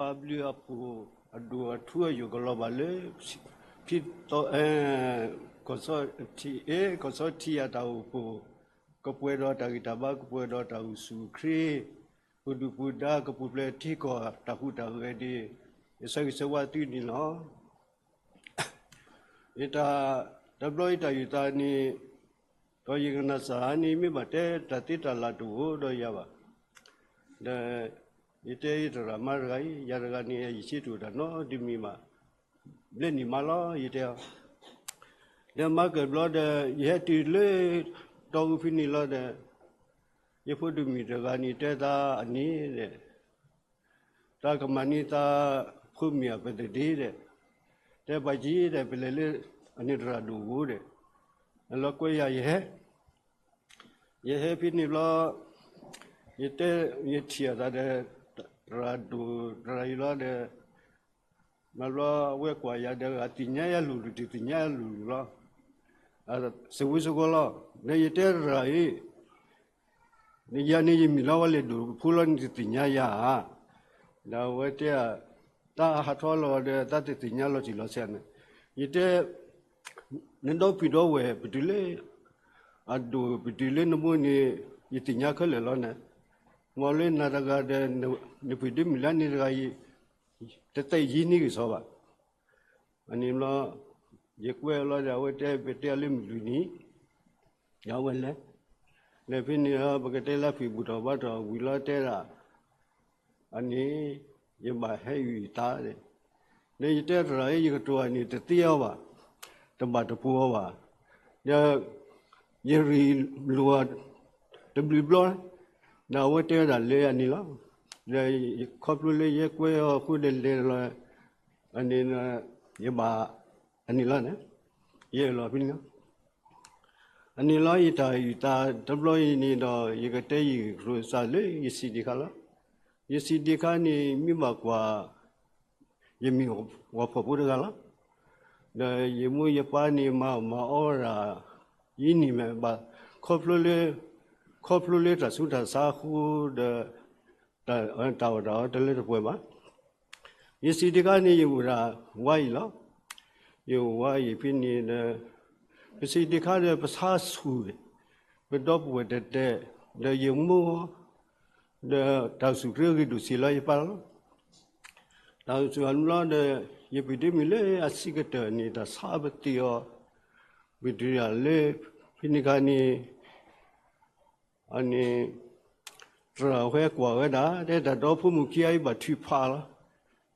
ပၢ်ဘျုးအဖှိၣ် အဒိၣ်အထူအယိာ်ကလီၤဘၣ်လၢ ဖံသီ ကီၢ်ဆီထံ ကီၢ်ဆီထံအတၢ်အိၣ်ဖှိၣ် ကပှဲၤဒီးတၢ်ဂံၢ်တၢ်ဘါ ကပှဲၤဒီးတၢ်အိၣ်ဆူၣ်အိၣ်ချ့ ပဒုၣ်ပဒါကပူၤဖျဲးထံကီၢ်တၢ်ဟူးတၢ်ဂဲၤဒ် ယဆၢဂ့ၤဆၢဝါသုန့ၣ်လီၤ. ယတၢ် တဘျီယတၢ်ယူၢ်သးန့ၣ် ဒီးယကနၣ်စၢ်န့ၣ် မ့ၢ်ဘၣ်တဲတၢ်သ့တၢ်လၢ်တအိၣ်ဒီးယၤဘၣ်. ဒီး ယတဲယတရၣ်မါတဂၤအံၤ ယၤတဂၤန့ၣ် ယဆံးတအိၣ်တၢ်နီတမံၤဘၣ်. ဘျဲၣ်နံၣ်မါလီၤ ယတဲအီၤ. ဒီးမၤကၢၢ်ဘျီဒီး ယဟဲတုၤလၢ တီအူဖဲန့ၣ်လီၤဒီး ယဖိဒိၣ်မုၣ်တဂၤန့ၣ် တဲသးအန့ၣ်ဒီး တၢ်ကမၤန့ၢ်သး ဖိမုၣ်အပသဒ့ဒီး တဲပာ်က့ၤဒီး ပလဲၤလၢ အန့ၣ်တရၣ်ဒိၣ်အအိၣ်ဒီး အလီၤကွဲယၤယဟဲ ယဟဲဖဲန့ၣ်ဘျီ ယတဲ ယထံၣ်အသးဒီး တရၣ်ဒိၣ်တရၣ်အံၤလီၤဒီး မၤဘျီအဝဲကွၢ်ယၤဒီး အသ့ၣ်ညါယၤလိၤလိၤ တသ့ၣ်ညါယၤလိၤလိၤလီၤ. စဝံစဂီၤလီၤ. ဒီးယတဲတရၣ်အံၤ ယၤန့ၣ်ယမ့ၢ်လီၤဝဲလဲၣ်ဒိၣ်ဖိလီၤ နတသ့ၣ်ညါယၤဧါ. ဒီးအဝဲတဲ တၢ်ဟးထီၣ်လီၤဒီး တၢ်တသ့ၣ်ညါလီၤတံၢ်လီၤဆဲးန့ၣ် ယတဲ နဒီပုၢ်ဒီဝဲၢ် ပတုၤလၢ အဒိၣ်ပတုၤလၢနမိၢ်န့ၣ် ယသ့ၣ်ညါခဲလၢာ်လီၤန့ၣ် မ်လၢနၤတဂၤဒီး နဖံးဒ့မုၣ်လၢန့ၣ်တဂၤအံၤ တသ့ၣ်ယံာ်န့ၢ်ဂ့ၤစီၤဘၣ်. အန့ၣ်ဘျီ ယကွဲအီၤလီၤဒီး အဝဲတဲ ပတဲအီၤလၢမုၢ်လွံၢ်နံၤ ဒီးအဝဲလဲၤ ဒီးဖဲန့ၣ် ပကတဲလၢဖံးဘူးထီၣ်ဘါထီၣ်ဝံၤလီၤတဲဒၣ် အန့ၣ် ယဘၣ်ဟဲအုၣ်အသးဒီး ဒီးယတဲတရၣ်အံၤ ယကတိၤအန့ၣ် တသ့အီၤဘၣ်, တဘၣ်တပူၤအီၤဘၣ်, ဒီး ယရ့လိာ်အီၤ တဘျုးဘျီ, ဒီးအဝဲတဲဝဲဒၣ်လၢအန့ၣ်လီၤ. ဒီးခီဖျိလၢယကွဲအီၤအဃိဒီးလဲၤလီၤ, အန့ၣ် ယဘၣ် အန့ၣ်လီၤန့ၣ်, ယအဲၣ်လီၤဖဲန့ၣ်လီၤ. အန့ၣ်လီၤ ယတၢ်အုၣ်သးတဘျီအံၤန့ၣ်ဒီး ယကတဲယဂ့ၢ်ကျိၤစ့ၢ်လၢယစံးဒံးခါလီၤ. ယစံးဒံးခါန့ၣ် မ့ၢ်ဘၣ်ကွၢ် ယမ့ၢ်ပှၤဖှီၣ်ဖိတဂၤလီၤ. ဒီးယမိၢ်ယပၢ်န့ၣ် မၤအီၣ်မၤအီဝဲဒၣ် ယံာ်န့ၣ်မ့ၢ်ဘၣ် ခီဖျိလၢ ခီဖျိလၢတၢ်ဆူးတၢ်ဆါအဃိဒီး တၢ်အီၣ်တၢ်အီတလၢတပှဲၤဘၣ်. ယစံးဒံးခါန့ၣ် ယအိၣ်ဒၣ်ဝါအံၤလီၤ. ယအိၣ်ဝါအံၤဖဲန့ၣ်ဒီး ပစံးဒံးခါဒီး ပဆါဆူၣ် ပဒီပုၢ်ဝဲၢ်တဲတဲ ဒီးယမိၢ် ဒီးတၢ်အိၣ်ဆူၣ်ချ့ဂ့ၤဒိၣ်ဆံးလီၤယပၢ်လီၤ. တၢ်အိၣ်ဆူၣ်အဘျီဒီး ယပံၤဒ့မုၣ်လၢအဆံးကတၢၢ်န့ၣ် တၢ်ဆါပသ့အီၤ ပတုၤဒၣ်လၢ ဖဲန့ၣ်ခါန့ၣ် အန့ၣ် တရၣ်ဝဲကွၢ်ဝဲဒၣ် တဲတၢ်ဒီဖိမုၣ်ခံဂၤအံၤဘၣ်ထုးဖးလီၤ.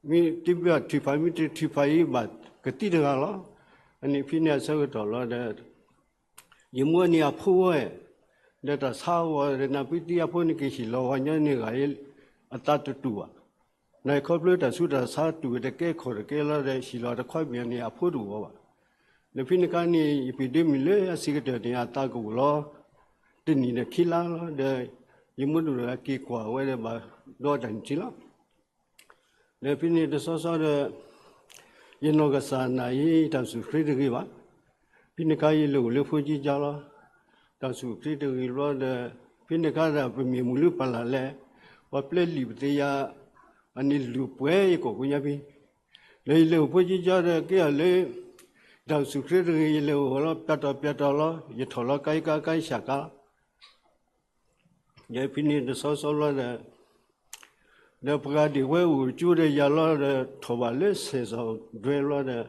မ့ၢ်တဘၣ်ထုးဖး မ့ၢ်တထုးဖးအံၤဘၣ်ကသံၣ်တဂၤလီၤ. အန့ၣ်ဖဲန့ၣ်အဆၢကတီၢ်လီၤဒီး ယမိၢ်န့ၣ်အဖိဝဲ ဒီးတၢ်ဆါဝဲဒီး နၢ်ပၢၢ်သံအဖိန့ၣ် ကဟ့ၣ်လီၤဝဲညီန့ၣ်ဂၤ အသးတတူာ်ဘၣ်. နခီဖျိတၢ်ဆူးတၢ်ဆါတူာ်တကဲခီၣ်တကဲလီၤဒီး ဟ့ၣ်လီၤတခီပညီန့ၣ် အဖိတအိၣ်ဘၣ်. ဒီးဖဲန့ၣ်ခါန့ၣ် ယပံၤဒ့မုၣ်လၢအဆံးကတၢၢ်န့ၣ် အသးကအိၣ်လီၤ တနံၣ်ဒီးခံလါလီၤ. ဒီးယမိၢ်ဒိၣ်ဒီးက့ၤကွၢ်ဝဲဒီးဘၣ်ဒီးတၢ်နုၢ်ထံလီၤ. ဒီးဖဲန့ၣ်တဆီဆီဒီး ယနီၢ်ကစၢ်နၤအံၤ တၢ်အိၣ်ဆူၣ်ချ့တဂ့ၤဘၣ်. ဖဲန့ၣ်ခါယလဲၤအိၣ်လၢဖိကၠံကၠီလီၤ. တၢ်အိၣ်ဆူၣ်ချ့တဂ့ၤဘျီဒီး ဖဲန့ၣ်ခါဒီး ပမ့ၢ်မုၢ်လုၢ်ပလၢ်လဲၣ်, ပှၤပျဲလံာ်ပသ့ယၤ အန့ၣ်လူၤပှဲၤယကိာ်ကိညါဖဲ ဒီးယလဲၤအိၣ်ဖိကၠံကၠီဒီး ကဲအီၤလၢ တၢ်အိၣ်ဆူၣ်ချ့တဂ့ၤ ယလဲၤအိၣ်လီၤ ပျးတီၤပျးတီၤလီၤ ယထီၣ်လီၤကါယကါ ကါယဆၣ်ကါ ဒီးဖဲန့ၣ်တဆီဆီဘျီဒီး ဒီးပှၤဒ့ၣ်ဝဲအိၣ်ကၠိဒီးယၤလီၤဒီး ထီၣ်ဘၣ်လၢဆဲးစီၤဒွဲဘျီဒီး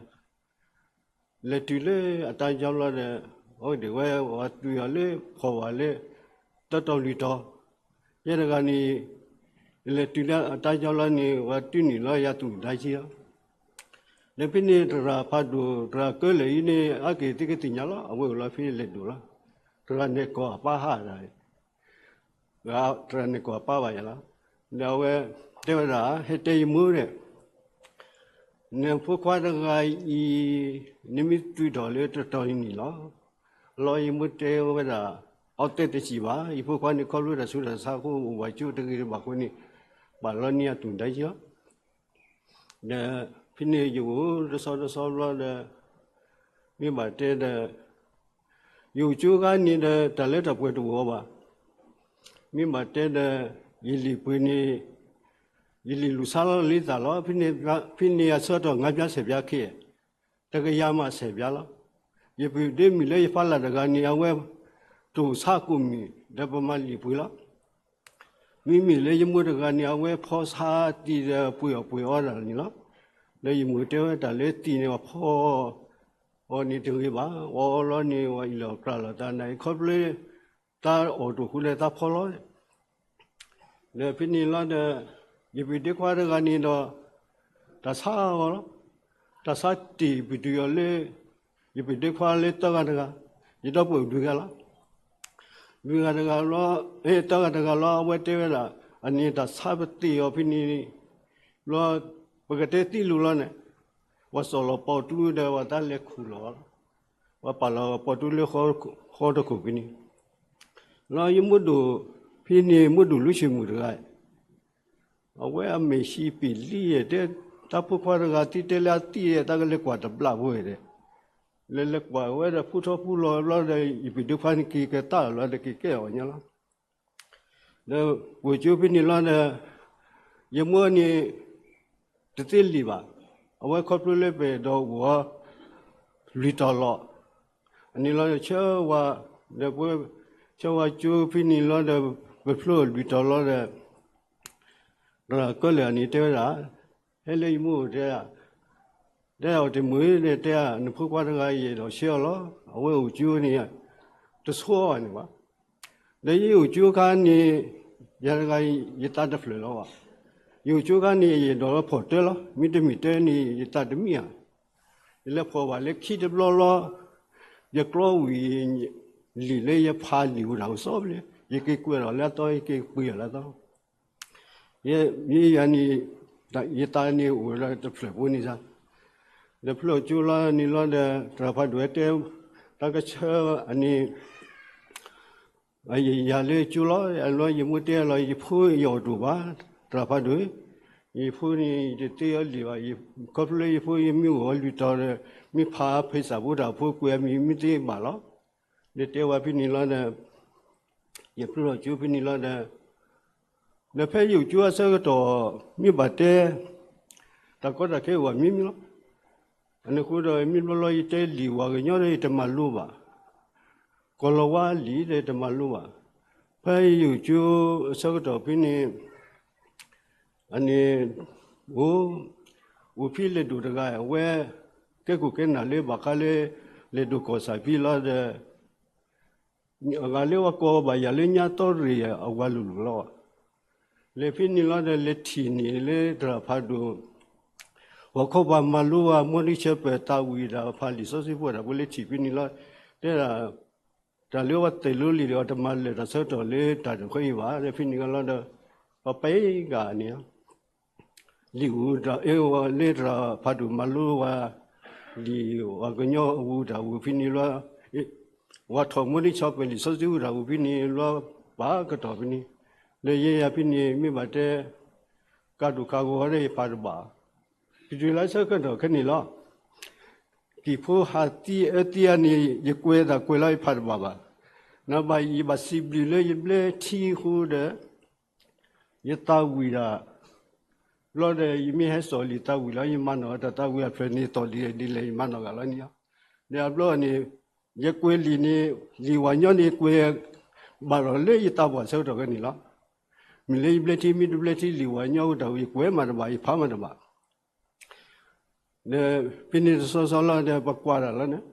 လဲၤတုၤလၢအတၢ်ကၠီဘျီဒီး အဝဲဒ့ၣ်ဝဲ ပှၤတုၤအီၤလၢဖီၣ်ဝဲလၢ တတီၤလွံၢ်တီၤ, ယဲတဂၤန့ၣ် လဲၤတုၤလၢအတၢ်ကၠီလီၤန့ၣ် ပှၤတုၤနုာ်လီၤယၤသူၣ်ဒါဆံလီၤ. ဒီးဖဲန့ၣ်တရၣ်ဖးဒိၣ် တရၣ်ကၢလၢာ်အံၤန့ၣ် အါက့ၤသုကသ့ၣ်ညါလီၤ အဝဲအိၣ်လီၤဖဲလဲၤဒိၣ်လီၤ. တရၣ်န့ၣ်ကိးအပၢ်ဟးဒၣ် တရၣ်န့ၣ်ကိးအပၢ်ဘၣ်ယၤလီၤ. ဒီးအဝဲတဲဝဲဒၣ် ဟဲတဲယမိၢ်ဒီး နဖိခွါတဂၤအံၤ နမ့ၢ်သုးထီၣ်လၢတတီၤနံၤလီၤ. လီၤယမိၢ်တဲဝဲဒၣ် အီၣ်တဲတစံးဘၣ် ယဖိခွါန့ၣ်ခီဖျိတၢ်ဆူးတၢ်ဆါအဃိ အိၣ်ဝဲကၠိတဂ့ၤတဘၣ်အဃိန့ၣ် ဘၣ်လီၤန့ၢ်အသူၣ်ဒါဆံလီၤ. ဒီးဖဲန့ၣ်ယအိၣ်တဆီတဆီဘျီဒီး မ့ၢ်ဘၣ်တဲဒီး ယအိၣ်ကၠိခါန့ၣ်ဒီး တၢ်လၢတၢ်ပှဲၤတအိၣ်အီၤဘၣ်. မ့ၢ်ဘၣ်တဲဒီး ယလံာ်ပှ့ၤန့ၣ် ယလံာ်လူၤဆါလီၤလံသးလီၤ. ဖဲန့ၣ်အဆၢကတီၢ် ငါးပြားဆယ်ပြားခဲ တကယၤမးဆယ်ပြားလီၤ. ယပဒ့မုၣ်လၢယဖီလာ်တဂၤန့ၣ် အဝဲ တိၢ်ဆါကိၣ်မံၣ် ဒီးပမၤလံာ်ပှ့ၤလီၤ. မ့မ့ၢ်လၢယမိၢ်တဂၤန့ၣ် အဝဲဖီဆါသံးဒီးပှ့ၤအီၣ်ပှ့ၤအီဒၣ်န့ၣ်လီၤ. ဒီးယမိၢ်တဲဝဲတၢ်လၢသံးန့ၣ် ပှၤဖီအီၤန့ၣ်တဂ့ၤဘၣ်, အီလီၤန့ၣ် ပှၤအံးလီၤကြၢးလီၤသးန့ၣ် ခီဖျိ တၢ်အီၣ်တအိၣ်ဃုာ်ဒီးတၢ်ဖီလီၤ. ဒီးဖဲန့ၣ်လီၤဒီး ယပဒ့ခွါတဂၤန့ၣ်ဒီး တၢ်ဆါအီၤလီၤ. တၢ်ဆါတ့ၢ်ပတုာ်အီၤလၢ ယပဒ့ခွါလၢတဂၤတဂၤ, ယဒီပုၢ်ဝဲၢ်ဒုးဂၤလီၤ. ဒုးဂၤတဂၤလီၤ, တဂၤတဂၤလီၤ အဝဲတဲဝဲဒၣ်, အန့ၣ်တၢ်ဆါပတ့ၢ်အီၤဖဲန့ၣ်လီၤ, ပကတဲသံလိၤလီၤန့ၣ်, ပှၤစိာ်လီၤပိာ်တူဒီးပှၤတၢ်လဲၤခူၣ်လီၤ, ပှၤပာ်လီၤပိာ်တူလၢဃီတခိၣ်ဖဲန့ၣ်လီၤ. ယမိၢ်ဒိၣ်ဖဲန့ၣ် မိၢ်ဒိၣ်လူဆံးမုၣ်တဂၤ အဝဲအမဲာ်ဆံးပ့ၤလံဧါ, တဲတၢ်ဖိခွါတဂၤသံတဲလၢအသံၣ်ဧါ, တၢ်ကလဲၤကွၢ်တဘျီဖိဧါဒီး, လဲၤလဲၤကွၢ်ဝဲဒီး ဖုထီဖုလီၤဘျီဒီး ယပဒ့ခွါန့ၣ်က့ၤကတၢၢ်လီၤဒီးက့ၤကဲအီၤညါလီၤ. ဒီးပှၤကၠိဖဲန့ၣ်လီၤဒီး ယမိၢ်န့ၣ် တသ့လံာ်ဘၣ်, အဝဲခီဖျိလၢပဒီးအိၣ်အီၤ လွံၢ်တီၤလီၤ. အန့ၣ်လီၤဒီးဆၢဝါ, ဒီးပှၤဆၢဝါကၠိဖဲန့ၣ်လီၤဒီး ပဖျိအီၤလွံၢ်တီၤလီၤဒီး ဒီးကၢလၢာ်အန့ၣ်တဲဝဲဒၣ်, ဟဲလၢယမိၢ်အိၣ်တဲ, တဲအီၤတမုာ်ဒီးတဲ, နဖိခွါတဂၤယအဲၣ်ဒိးဆှၢအီၤလီၤ, အဝဲအိၣ်ကၠိန့ၣ် တဆိအီၤန့ၣ်ဘၣ်. ဒီးယအိၣ်ကၠိအခါန့ၣ် ယၤတဂၤ ယသးတဖျၢၣ်လီၤဘၣ်. ယအိၣ်ကၠိအခါန့ၣ် ယအဲၣ်ဒိးလၢဖီၣ်တၢလီၤ, မ့တမ့ၢ်တၢန့ၣ် ယသးတမံဘၣ်. ယလဲၤဖီၣ်ဘၣ်လၢခံတဘျီလီၤ, ယကျီဝံၤ လံာ်လၢယဖးလံာ်အိၣ်တၢ်အိၣ်စီဘျ့, ယက့ၤကွဲးဒီးလၢအသီ, ယက့ၤပှ့ၤအီၤလၢအသီ ယဲယၤန့ၣ် ယသးန့ၣ်အိၣ်ဒီးတဖျၢၣ်ဖိန့ၣ်စ့ၢ်, ဒီးဖျိကၠိလီၤန့ၣ်လီၤဒီး သရၣ်ဖးဒိၣ်ဝဲတဲ, တၢ်ကဆၢအန့ၣ် ယၤလၢကၠိလီၤ, အလီၤယမိၢ်တဲလီၤ ယဖိယအီၣ်တအိၣ်ဘၣ်, သရၣ်ဖးဒိၣ်, ယဖိန့ၣ် ယတသ့အီၤလံာ်ဘၣ်, ခီဖျိလၢယဖိယမ့ၢ်အိၣ်အီၤလွံၢ်တီၤဒီး မ့ၢ်ဖးဖဲစးဖိတၢ်ဖိကွဲးအမံၤမ့ၢ်သ့ဘၣ်လီၤ. ဒီးတဲဝဲဖဲန့ၣ်လီၤဒီး ယဖျိထီၣ်ကၠိဖဲန့ၣ်လီၤဒီး, ဒီးဖဲယအိၣ်ကၠိအဆၢကတီၢ် မ့ၢ်ဘၣ်တဲ တၢ်ကီတၢ်ခဲအိၣ်အမံၤမံၤလီၤ. အန့ၣ်အဃိဒီး မ့ၢ်ဘျီလီၤယတဲလံာ်ဝၤကညီဒီးယတမၤလိဘၣ်, ကီၤလၤဝါလံာ်ဒီးတမၤလိဘၣ်. ဖဲယအိၣ်ကၠိအဆၢကတီၢ်ဖဲန့ၣ် အန့ၣ် အိၣ် အိၣ်ဖဲလဲၤဒိၣ်တဂၤ အဝဲ ကဲခိၣ်ကဲနၢ်လၢဘၣ်ဃးလၢ လဲၤဒိၣ်ကီၢ်ဆၣ်ဖဲလီၤဒီး အဂၤလၢပှၤကိးဘၣ်ယၤလၢညါတီရ့ၣ်အဝၤလိၤလိၤလီၤ. လဲၤဖဲန့ၣ်လီၤဒီး လဲၤထံၣ်န့ၢ်လၢသရၣ်ဖးဒိၣ် ပှၤခီပှၤမၤလိဝဲ မိၢ်နံၣ်ဆၢပၢၢ်သးဝံၣ်ဒီးဖးလံာ်စီဆှံဖိတၢ်ဖိ လဲၤထံၣ်ဖဲန့ၣ်လီၤ. တဲဒၣ် တၢ်လၢပှၤသ့ၣ်လိလံာ်ဒီး တမၤလၢာ်တၢ်ဆၢကတီၢ်လၢတၢ်တဖၢအံၤဘၣ်. ဒီးဖဲန့ၣ်ကလီၤဒီး ပှၤပဲဂၤန့ၣ် လံာ်အူတၢ်အၢဝဲလၢသရၣ်ဖးဒိၣ်မၤလိဝဲ လံာ်ဝၤကညီအူတၢ်ဝံၤဖဲန့ၣ်လီၤ. ဝၤထီၣ်မိၢ်နံၣ်ဆၢပၢၢ်လံာ်စီဆှံအူတၢ်ဝံၤဖဲန့ၣ်လီၤ ပာ်ကတီၢ်ဖဲန့ၣ်, ဒီးယဲယၤဖဲန့ၣ် မ့ၢ်ဘၣ်တဲ ကးဒိၣ်ကးဂီၤဒီးယဖးတဘၣ်, ကတုၤလၢဆၢကတီၢ်ခဲန့ၣ်လီၤ. ကံၢ်ဖိဟးသံအၢသံအါန့ၣ် ယကွဲးတၢ်ကွဲးလီၤယဖးတဘၣ်ဘၣ်. နဘၣ်ယဘၣ်စံးဘျုးလၢယဘျၢထံဃိဒီး ယသးဝံၣ်ဒၣ် ဘျီဒီး ယမ့ၢ်ဟဲစိာ်လံာ်သးဝံၣ်လီၤ ယမၤနီၣ်တၢ်သးဝံၣ်အဖျၢၣ်န့ၣ် သိးဒ်လဲၣ်ဒ်လဲၣ် ယမၤနီၣ်ဂာ်လီၤန့ၣ်လီၤ. ဒီးအဘျီန့ၣ် ယကွဲးလံာ်န့ၣ် လံာ်ဝၤညီန့ၣ် ကွဲးဘၣ်လီၤလၢယသးပှၢ်ဆၢကတီၢ်ခဲန့ၣ်လီၤ. မ့ၢ်လၢယဘျၢထံမ့ၢ်တဘျၢထံ လံာ်ဝၤညီအူတၢ်ဝံၤ ယကွဲးမးတဘၣ် ယဖးမးတဘၣ် ဒီးဖဲန့ၣ်တဆီဆီလီၤဒီး ပကွၢ်တၢ်လီၤန့ၣ်,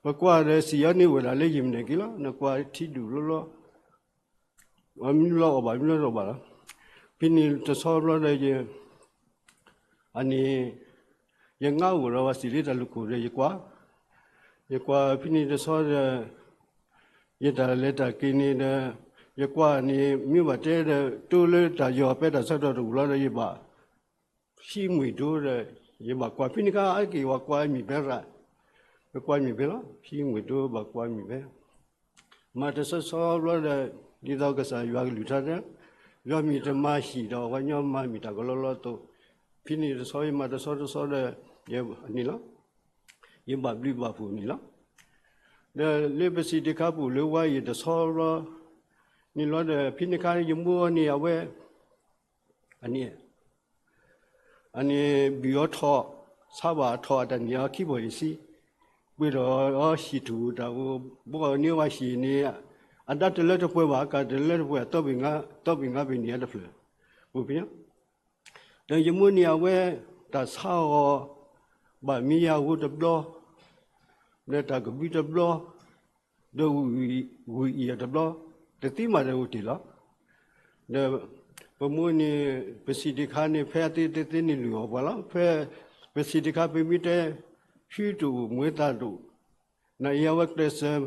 ပကွၢ်ဒီးစံးအီၤန့ၣ်ဝဲဒၣ်လၢယမနုၤက့ၤလီၤ, နကွၢ်ထံဒူၣ်လီၤလီၤ, မ့ၢ်လီၤအီၣ်ဘၣ် မ့ၢ်လီၤတအီၣ်ဘၣ်လီၤ. ဖဲန့ၣ်တဆီဘျီဒီး အန့ၣ် ယငါအိၣ်ဒီးပှၤစံးလၢတၢ်လူၢ်ခိၣ်ဒီး ယကွၢ်, ယကွၢ်ဖဲန့ၣ်တဆီဒီး ယတၢ်လဲၤတၢ်က့ၤန့ၣ်ဒီး ယကွၢ်န့ၣ် မ့ၢ်ဘၣ်တဲဒီး တိလၢတၢ်ယီၤပဲတၢ်ဆၢကတီၢ်တအိၣ်လီၤဒီး ယဘၣ် ဟံးမှံၤဒိဒီး ယဘၣ်ကွၢ်ဖဲန့ၣ်ခါ အါက့ၤဝဲကွၢ်မံၤဖဲရၣ်, ပကွၢ်မံၤဖဲလီၤ, ဟံးမှံၤဒိဘၣ်ကွၢ်မံၤဖဲ, မၤတဆီဆီဘျီဒီး ဒ်သိးကစၢ်ယွၤကလုၢ်ကထါတဲ, ယွၤမ့ၢ်တမၤဟံၣ်ဒီး ပှၤကညီမၤမ့ၢ်တၢ်ကလီလီၤသိး, ဖဲန့ၣ်တဆီယမၤတဆီတဆီဒီး ယန့ၣ်လီၤ, ယဘၣ်ဘျုးဘၣ်ဖှိၣ်န့ၣ်လီၤ. ဒီးလၢပစံးတခါပူၤလၢဝါအံၤတဆီဘျီ န့ၣ်လီၤဒီး ဖဲန့ၣ်ခါယမိၢ်န့ၣ်အဝဲ အန့ၣ် အန့ၣ်ဘုၣ်အီၤထီၣ်, ဆါဘၣ်အထီၣ်အတၢ်န့ၢ်အီၤခံဘီၣ်ယံၤဆံ, ပှ့ၤဒီးအီၤဟံၣ်ထူၣ်တၢ်ဧိၤ, ဘီန့ၢ်ဝဲဟံၣ်န့ၣ်, အဒါတလၢတပှဲၤဘၣ်, အကါတလၢတပှဲၤ, သီဘ့ၣ်ငါဘ့ၣ်န့ၣ်အတဖျၢၣ်, ပူၤဖဲ ဒီးယမိၢ်န့ၣ်အဝဲ, တၢ်ဆါအီၤ, ဘၣ်မံယၤဧိၤတဘျီ, ဒီးတၢ်ကဘုတဘျီ, ဒီးဝံၣ်အံၤအီၤတဘျီ, တသံမးဒီးအိၣ်တ့ၢ်လီၤ. ဒီးပမိၢ်န့ၣ်, ပစံးတခါန့ၣ် ဖဲအသ့သ့န့ၣ်လုၢ်အီၣ်ပှၤလီၤ. ဖဲပစံးတခါ ပမ့ၢ်တဲ, ဖုတအိၣ်မွဲသၣ်ဒိၣ်, နအံၤအဝဲကျဲးစၢး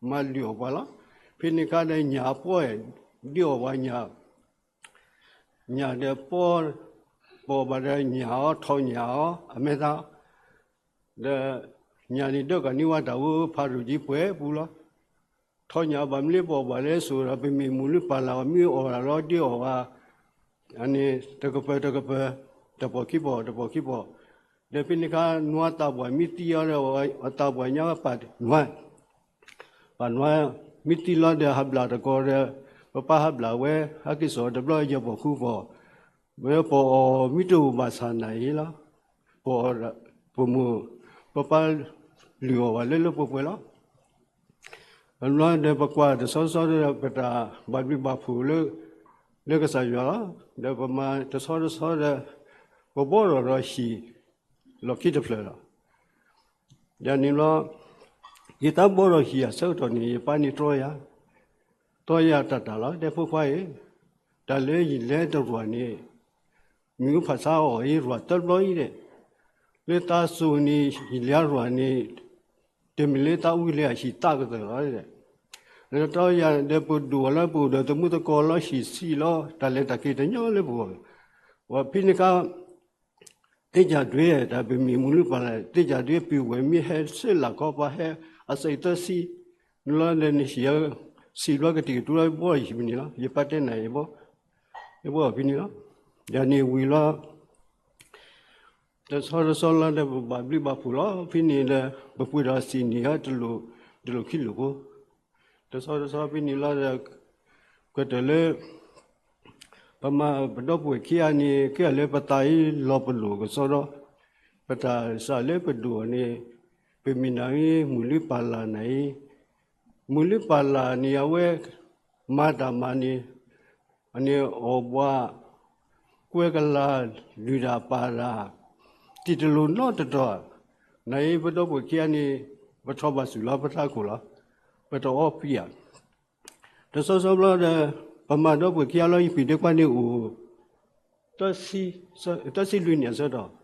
မၤလုၢ်အီၣ်ပှၤလီၤ. ဖဲန့ၣ်အခါဒီး ညၣ်အပီၢ်ဒ့အီၣ်ပှၤညၣ် ညၣ်ဒီးပီၢ်, ပီၢ်ဘၣ်ဒီးညၣ်အီၤ, ထီၣ်ညၣ်အီၤ, အမဲာ်သၣ်, ဒီးညၣ်န့ၣ်ဒၢးကနံဝါတၢ်ဧိၤ ဖးဒိၣ်ကံပှဲၤပူၤလီၤ. ထီၣ်ညၣ်အီၤဘၣ်မနုၤလဲၣ် ပီၢ်ဘၣ်လဲၣ်ဆိဒီး ပမ့ၢ်မုၢ်လုၢ်ပၢ်လၢ်အီၤ မ့ၢ်အီၣ်ဒၣ်လီၤဒ့အီၣ်ဝဲ, အန့ၣ်တကပၤတကပၤ, တပီၢ်ခံပီၢ် တပီၢ်ခံပီၢ်, ဒီးဖဲန့ၣ်အခါ နွါသးပှၢ်မ့ၢ်သံအီၤဒီး အသးပှၢ်ညါပာ်နွါ ပာ်နွါ, မ့ၢ်သံလီၤဒီးဟးဘျၣ်တကိးဒီး, ပပၢ်ဟးဘျၣ်ဝဲ, ဟဲက့ၤစိာ်တဘျီယဲၢ်ပီၢ်ဃုပီၢ်, ဝဲပီၢ်အီၤမ့ၢ်တအိၣ်ဘၣ်ဆၣ်နၤအံၤလီၤ. ပီၢ်အီၤ, ပမိၢ်, ပပၢ်လုၢ်အီၣ်ဝဲလၢလၢပှဲၤပှဲၤလီၤ. အလီၤဒီးပကွၢ်တဆီဆီဒီး ပတၢ်ဘၣ်ဘျုးဘၣ်ဖှိၣ်လၢ, လၢကစၢ်ယွၤလီၤ. ဒီးပမၤတဆီတဆီဒီး, ပဘီထီၣ်ဒီးဟံၣ်, လီၢ်ခံတဖျၢၣ်လီၤ. ယၤန့ၣ်လီၤ, ယတၢ်ဘီထီၣ်ဟံၣ်အဆၢကတီၢ်န့ၣ် ယပၢ်န့ၣ်တြီယၤ, တြီယၤတၢ်တၢ်လီၤ, တဲဖိခွါအံၤ, တၢ်လၢယလဲၤတရူးန့ၣ်, မ့ၣ်အူဖးဆါအီၣ်အံၤရူးတဘျီအံၤဒဲး, လၢသးစိၤန့ၣ် ယလဲၤရူးန့ၣ်, တမ့ၢ်လၢသးဝံၤလၢအဟံၣ်သးကတၢၢ်လီၤဒဲး, လၢတြီယၤဒီးပဒိၣ်အီၤလၢပအိၣ်ဒီးသမူသကိးလီၤ ဟံၣ်ဆံးလီၤ တၢ်လဲၤတၢ်က့ၤတညီလၢပဂီၢ်, ဝဲဖဲန့ၣ်အခါ သ့ၣ်ညါဒွဲၣ် တၢ်ပမ့ၢ်မုၢ်လုၢ်ပၢ်လၢ် သ့ၣ်ညါဒွဲၣ် ပဝဲမ့ၢ်ဟဲဆၢလၢ်ခီပၤဟဲအစဲးသၢဆံ, နလီၤဒီးနဟံၣ်, ဆံးဘျီကတံာ်ကတူၢ်လၢဘီအံၤဖဲန့ၣ်လီၤ. ယပၢ်တဲနၤအံၤဘီ, ယဘီအီၤဖဲန့ၣ်လီၤ. ယၤန့ၣ်ဝံၤလီၤ တဆီတဆီလီၤဒီး ပဘၣ်ဘျုးဘၣ်ဖှိၣ်လီၤ. ဖဲန့ၣ်ဒီး ပပှ့ၤဒီးစံၣ်န့ၣ် တလိၣ်, တလိၣ်ခံလိၣ်ဖိ, တဆီတဆီဖဲန့ၣ်လီၤဒီး ကတၢၢ်လၢ ပမၤပဒီပုၢ်ဝဲၢ်ခံဂၤန့ၣ် ကဲလၢပသးအံၤလီၤပလိာ်ကစီဒီ, ပတၢ်စးလၢပဒိၣ်န့ၣ် ပမ့ၢ်နၤအံၤ မုၢ်လုၢ်ပၢ်လၢ်နၤအံၤ, မုၢ်လုၢ်ပၢ်လၢ်န့ၣ် အဝဲ မၤတၢ်မၤန့ၣ် အန့ၣ်အီၣ်ဘှး, ကွဲကလၤ, လုၢ်တၢ်ပာ်တၢ်, တံၢ်တလိၣ်နီတတီၤ, နၤအံၤပဒီပုၢ်ဝဲၢ်ခံဂၤန့ၣ် ပထီၣ်ဘၣ်ဆူၣ်လီၤ ပထးခိၣ်လီၤ, ပတအီပံယၤ, တဆီဆီဘျီဒီး ပမၤဒီပုၢ်ဝဲၢ်ခံဂၤလီၤ ယပံာ်ဒ့ခွါန့ၣ်အိၣ် တဆံလွံၢ်နံၣ်အဆၢကတီၢ်,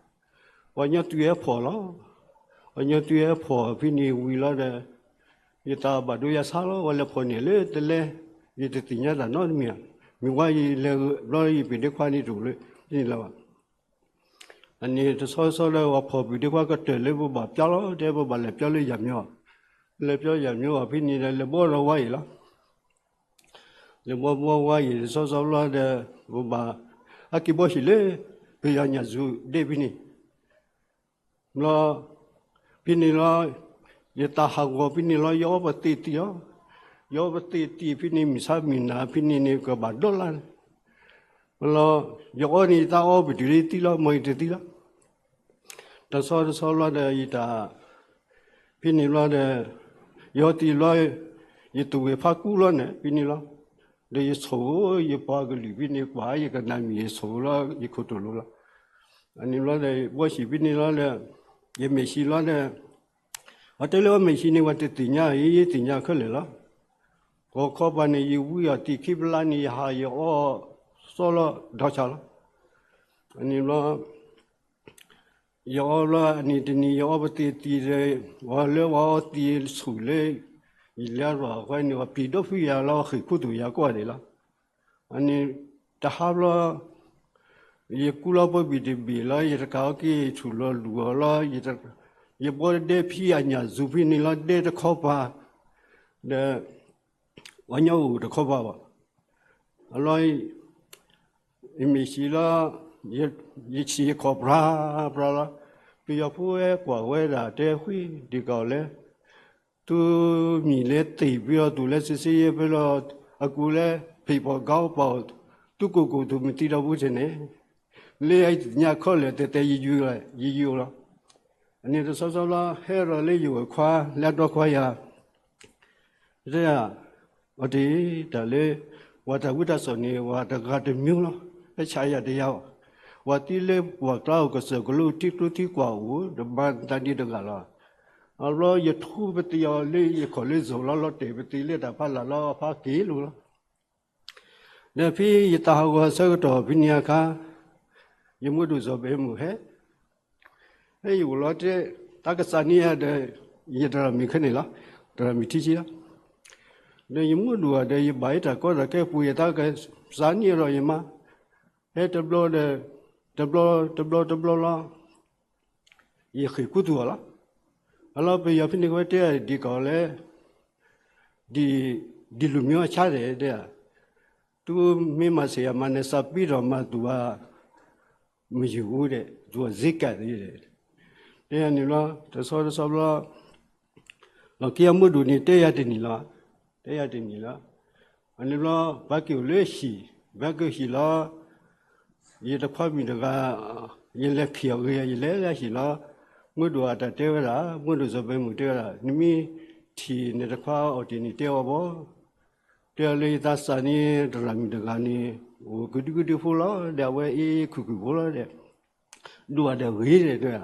ပှၤညီတုၤဟဲဖီၣ်လီၤ. ပှၤညီတုၤဟဲဖီၣ်ဖဲန့ၣ်ဝံၤလီၤဒီး ယသးဘၣ်ဒိယၤဆါလီၤ, ပှၤလဲၤဖီၣ်န့ၢ်လၢတလဲ, ယတသ့ၣ်ညါတၢ်နီတမံၤဧါ, မ့ၢ်ဝဲယလဲၤဘျီယပံာ်ဒ့ခွါန့ၣ်တအိၣ်လၢန့ၣ်လၢၤဘၣ်. အန့ၣ်တဆီဆီဒီး ပှၤဖီၣ်ပံာ်ဒ့ခွါကတၢၢ်လၢပဘၣ်ပျီလီၤ, တဲပဘၣ်လဲၤပျီလၢယၤမျိၤ, လဲၤပျီယၤမျိၤအီၤဖဲန့ၣ်ဒီး လဲၤဘီဒီးဝါအံၤလီၤ. လဲၤဘီဘီဝါအံၤတဆီဆီဘျီဒီး ပဘၣ် ဟဲက့ၤဘီဟံၣ်လၢ ပယီၤညၣ်စူၤဒ့ဖဲန့ၣ် ဘျီ, ဖဲန့ၣ်လီၤ, ယသးဟးဂီၤဖဲန့ၣ်လီၤ ယအီပသံးတံၢ်လီၤ. ယအီပသံးတံၢ်ဖဲန့ၣ် မုၢ်ဆါမုၢ်နၤဖဲန့ၣ်န့ၣ် ကဘၣ်ဒီလါန့ၣ်, ဘျီ, ယအီန့ၣ် ယသးအီပတုၤလၢယသံလီၤ မ့ၢ်ယတသံလီၤ. တဆီတဆီလီၤဒီး ယတၢ်, ဖဲန့ၣ်လီၤဒီး ယအီသံးလီၤ, ယသူၣ်ဂ့ၤဖးကူလီၤန့ၣ် ဖဲန့ၣ်လီၤ. ဒီးယဆိၣ်, ယပှၤကလုာ်ဖဲန့ၣ် ကွၢ်ယကနၣ်မံၤ ယဆိၣ်လီၤ ယခိၣ်တိၣ်လိၤလီၤ. အန့ၣ်လီၤဒီး ဘီဟံၣ်ဖဲန့ၣ်လီၤဒီး ယမဲာ်ဆှံလီၤဒီး ပှၤတဲလၢအီမဲာ်ဆှံန့ၣ် ပှၤတသ့ၣ်ညါအံၤ ယသ့ၣ်ညါခဲလၢာ်လီၤ. ဂီၤခီပၤန့ၣ် ယဝံအီၤသံးခံဖျါန့ၣ် ယဟးယအီစီလီၤဒီဆါလီၤ. အန့ၣ်ဘျီ ယအီဘျီ အနံၣ်တနံၣ် ယအီပသံးတံၢ်ဒီး ပှၤလၢပှၤအီသံးဆူၣ်လၢ ယလဲၤရၤဃီန့ၣ် ပှၤပျံၤဒီဖုယၤလီၤ ဃ့ၢ်ခူသူၣ်ယၤကိးဂၤဒဲးလီၤ. အန့ၣ် တဟါဘျီ ယကူလီၤပှၤဘံၣ်တဘ့ၣ်လီၤ ယတကးအီက့ၤ ထူၣ်လီၤလူၤအီၤလီၤ ယဘီဒဲဖံအညၣ်စူၤဖဲန့ၣ်လီၤ ဒဲတခီပၤ ဒီး ပှၤညီအိၣ်တခီပၤဘၣ်. အလီၢ် ယမဲာ်ဆှံလီၤ ယဆံးယခီၣ်ပြၤပြၤလီၤ. ပယီၤဖိဝဲကွၢ်ဝဲဒၣ်တဲဃံဒံးကီးလဲၣ် သုမံၤလဲၤသ့ၣ်ဖဲလီၤ သုလဲၤစ့စ့ယဲဖဲလီၤ အကူလဲၤဖံးပီၣ်ကီပီၣ် သုကိၢ်ကိၢ်သုမ့ၢ်သံဒီးပူၤထဲန့ၣ် လၢယသ့ၣ်ညါခီၣ်လၢာ်တဲတဲယယုၢ်လီၤ, ယယုၢ်လီၤ. အန့ၣ်တဆီဆီလီၤ ဟဲဒီးလၢယဝဲၢ်ခွါလၢအဒီခွါယၤ, တဲ, အီၤတ့ၢ်တၢ်လၢ ပှၤတၢ်ဝံတၢ်စိာ်န့ၣ် ပှၤတဂၤတမံၤလီၤ, ဟဲဆးယၤတယၤအီၤ, ပှၤသံလၢပှၤကျါအိၣ်ကစၢၢ်ကလိထံကျိထံကွၢ်အိၣ် တမၤတၢ်ဒံးတဂၤလီၤ. အဘျီယထူပသံးအီၤလၢယခီၣ်လၢစိၤလီၤ လီၤတဲာ်ပသံးလၢတၢ်ဖးလၢ်လီၤ အဖးက့ၤလိၤလီၤ. ဒီးဖဲယသးဟးဂီၤအဆၢကတီၢ်ဖဲန့ၣ်အခါ, ယမိၢ်ဒိၣ်စီၤဘဲမုၣ်ဟဲ, ဟဲယအိၣ်လီၤတဲ, တၢ်ကစးန့ၢ်ယၤဒီး ယတရၣ်မံၤခဲန့ၣ်လီၤ, တရၣ်မံၤထံဆံလီၤ. ဒီးယမိၢ်ဒိၣ်ဒီး ယဘၣ်အတၢ်ကီတၢ်ခဲပူၤ ယတၢ်ကစးန့ၢ်ဒီးယမါ, ဟဲတဘျီဒီး တဘျီတဘျီတဘျီလီၤ. ယဃ့ၢ်ကူသူၣ်အီၤလီၤ. အလီၤပယီၤဖဲန့ၣ်ကဝဲတဲဒ်ကီးလဲၣ်, ဒ်, ဒ်လူၤမံအဆါဒဲးတဲ, သုမ့ၢ်မၤစၢၤယၤမးန့ၣ် စးပ့ၤဒီးမၤသူၣ်ဧါ, မယုၢ်အူဒဲး သူၣ်အီၤစ့ကးသ့ဒဲး, တဲယၤန့ၣ်လီၤ. တဆီတဆီဘျီ လီၢ်ခံအမိၢ်ဒိၣ်န့ၣ် တဲယၤတနံၤလီၤ, တဲယၤတနံၤလီၤ. အန့ၣ်ဘျီ ပှၤက့ၤအိၣ်လၢဟံၣ်, ပှၤက့ၤဟံၣ်လီၤ. ယတခွါမုၣ်တဂၤ, ယလဲၤဖံးအီၤဂ့ၤ ယလဲၤလၢဟံၣ်လီၤ. မိၢ်ဒိၣ်အတၢ်တဲဝဲဒၣ်, မိၢ်ဒိၣ်စီၤဘဲမုၣ်တဲဝဲဒၣ်, နမ့ၢ်ထံၣ်န့ၣ်တခွါအီၤတ့ၢ်န့ၣ်တဲအီၤဘၣ်, တဲအီၤလၢယသးစၢ်န့ၣ် တရၣ်မံၤတဂၤန့ၣ် အိၣ်ကဒုကဒုဖိလီၤ, ဒီးအဝဲအ့ခုၣ်ခုၣ်ဖိလီၤဒီး ဒိၣ်အဒီးဂ့ၤဒဲးတဲ,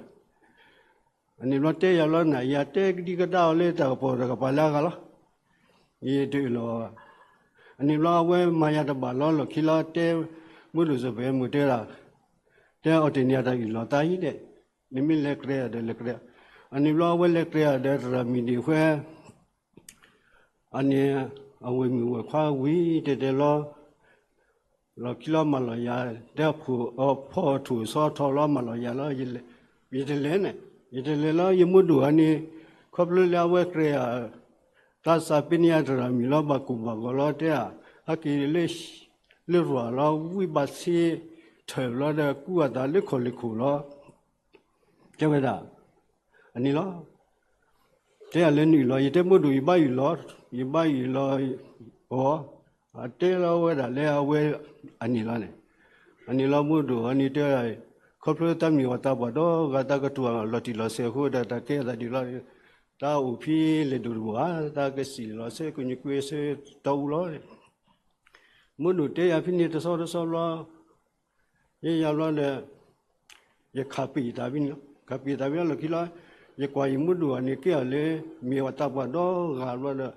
အန့ၣ်ဘျီတဲယၤလီၤနၤ ယတဲကဒံကဒါအီၤလၢတၢ်ကပီၤတၢ်ကပၤလၢအဂၤလီၤ. ယတအၢၣ်လီၤ, အန့ၣ်ဘျီအဝဲမၤယၤတဘၣ်လီၤ လီၢ်ခံလီၤ တဲ, မိၢ်ဒိၣ်စီၤဘဲမုၣ်တဲဝဲဒၣ်, တဲအီၤတ့ၢ်န့ၣ်အတၢ်အၢၣ်လီၤသးအံၤဒဲး, နမ့ၢ်လဲၤကြဲဒီးလဲၤကြဲ, အန့ၣ်ဘျီအဝဲလဲၤကြဲဒီးတရၣ်မံၤဒံးဃဲ အန့ၣ် အဝဲၢ်မုၣ်ဝဲၢ်ခွါဝံၤတဲတဲလီၤ, လီၢ်ခံလီၤမၤလီၤယၤ, တဲဖီၣ်ထူၣ်ဆီထီၣ်လီၤမၤလီၤယၤလီၤ, ယတလဲၤန့ၣ်, ယတလဲၤလီၤ ယမိၢ်ဒိၣ်အန့ၣ်, ခီဖျိလၢအဝဲကြဲဧါ, သးစၢ်ပ့န့ၢ်ယၤတရၣ်မံၤလီၤ ဘၣ်ကိၢ်ဘၣ်ဂီၤလီၤတဲဧါ, ဟဲက့ၤလၢ လၢရၤလီၤ ဝံဘၣ်ဆ့ထၢၣ်လီၤဒီးကူအသးလၢခီၣ်လ့ၢ်ခိၣ်လီၤ တဲဝဲဒၣ်, အန့ၣ်လီၤ. တဲယၤလၢနအၢၣ်လီၤ ယတဲမိၢ်ဒိၣ် ယဘၣ်အၢၣ်လီၤ, ယဘၣ်အၢၣ်လီၤအီၤ, အတဲလီၤဝဲဒၣ်လၢအဝဲအန့ၣ်လီၤန့ၣ်, အန့ၣ်လီၤမိၢ်ဒိၣ်အန့ၣ်တဲဝဲဒၣ်, ခီဖျိတၢ်မ့ၢ်ဝဲတၢ်ပှၤဒီဂၤ တၢ်ကတိၤလီၤတံၢ်လီၤဆဲးအဃိဒီး တၢ်ကဲအသးဒ်လီၤ, တၢ်အိၣ်ဖဲလဲၤဒိၣ်တဘိဧါ, တၢ်ကစံၣ်လီၤဆဲးကညူးကွ့ဆဲးတီအူလီၤ, မိၢ်ဒိၣ်တဲယၤဖဲန့ၣ်တဆီတဆီဘျီ ယဲယၤဘျီဒီး ယခးပ့ၤတၢ်ဖဲန့ၣ်လီၤ, ခးပ့ၤတၢ်ဖဲလီၤလီၢ်ခံလီၤ, ယကွၢ်ယမိၢ်ဒိၣ်အန့ၣ်ကဲအီၤလၢ မ့ၢ်ဝဲတၢ်ပှၤဒီဂၤဘျီဒီး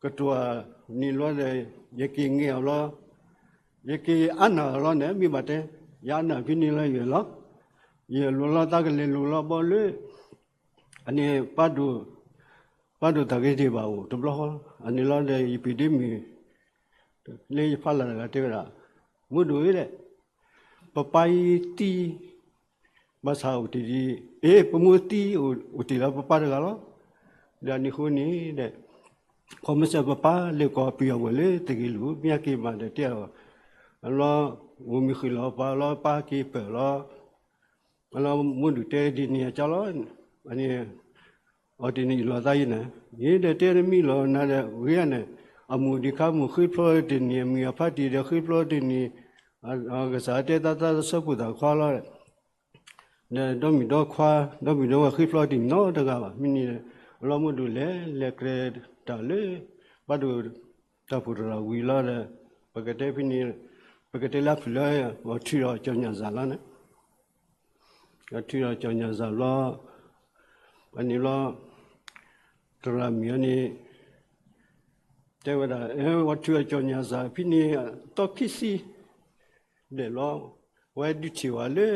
ကတိၤန့ၣ်လီၤဒီး ယက့ၤငဲအီၤလီၤ, ယက့ၤအါနၢ်အီၤလီၤန့ၣ် မ့ၢ်ဘၣ်တဲ, ယအါနၢ်ဖဲန့ၣ်လီၤယဲလီၤ, ယလိၤလီၤတၢ်ကလဲၤလိၤလီၤဘီလၢ အန့ၣ် ပၢ်ဒိၣ်သးဂ့ၤဒံးဘၣ်အိၣ်တဘျီဃီလီၤ, အန့ၣ်လီၤဒီးယပ့ၤဒ့မုၣ် လၢယဖးလၢ်တဂၤတဲဝဲဒၣ်, မိၢ်ဒိၣ်ဧၢဒဲး, ပပၢ်အံၤသံ ဘၣ်ဆၣ်အိၣ်တ့ၢ်ဒံး, အ့ ပမိၢ်သံ အိၣ်တ့ၢ်လၢပပၢ်တဂၤလီၤ, ဒီးအန့ၣ်အဃိန့ၣ်ဒီး ခီမ့ၢ်စၢၤပပၢ်လဲၤကိးပယီၤဝဲၢ်လၢသဂ့ၤလိာ် မ့ၢ်ဟဲက့ၤမးဒီးတဲအီၤ, အလီၤ အိၣ်မ့ၢ်ဃ့ၢ်လီၤပာ်လီၤ ပၢ်က့ၤပၢၢ်လီၤ အလီၤမိၢ်ဒိၣ်တဲဒ်န့ၣ်အကၢ်လီၤ, အန့ၣ် အီၤတ့ၢ်န့ၣ်အၢၣ်လီၤသးအံၤန့ၣ်, ယဲဒီးတဲနမံလီၤနၤဒီးဂ့ၤဧါန့ၣ်, အမိၢ်ဒံးခါမိၢ်ဃ့ဖျီတ့ၢ်န့ၣ် အမုၢ်အဖါတ့ၢ်ဒီးဃ့ဖျီတ့ၢ်န့ၣ်, ကစၢ်တဲတၢ်သးတဆၢဖိသၣ်ခွါလီၤ, ဒီးဒီမုၣ်ဒီခွါ ဒီမုၣ်ဒီဝဲၢ်ဃ့ဖျီတ့ၢ်နီတဂၤဘၣ်, မ့ၢ်န့ၣ် အလီၤမိၢ်ဒိၣ်လဲၤလဲၤကြဲတၢ်လၢ ဘၣ်ဒိၣ်တၢ်ဖှိၣ်တရၣ်ဝံၤလီၤဒီး ပကတဲဖဲန့ၣ်, ပကတဲလၢဖုၣ်လၢ အီၤထုးဒီးကၠီၣ်ညၣ်စၢ်လီၤန့ၣ်, အီၤထုးဒီးကၠီၣ်ညၣ်စၢ်လီၤ, အန့ၣ်လီၤ တရၣ်မံၤအန့ၣ် တဲဝဲဒၣ် အီၤထုးဒီးကၠီၣ်ညၣ်စၢ်ဖဲန့ၣ် သီခံဆံဘျဲၣ်လီၤ, ဝဲဒုးထံၣ်ဝဲလၢ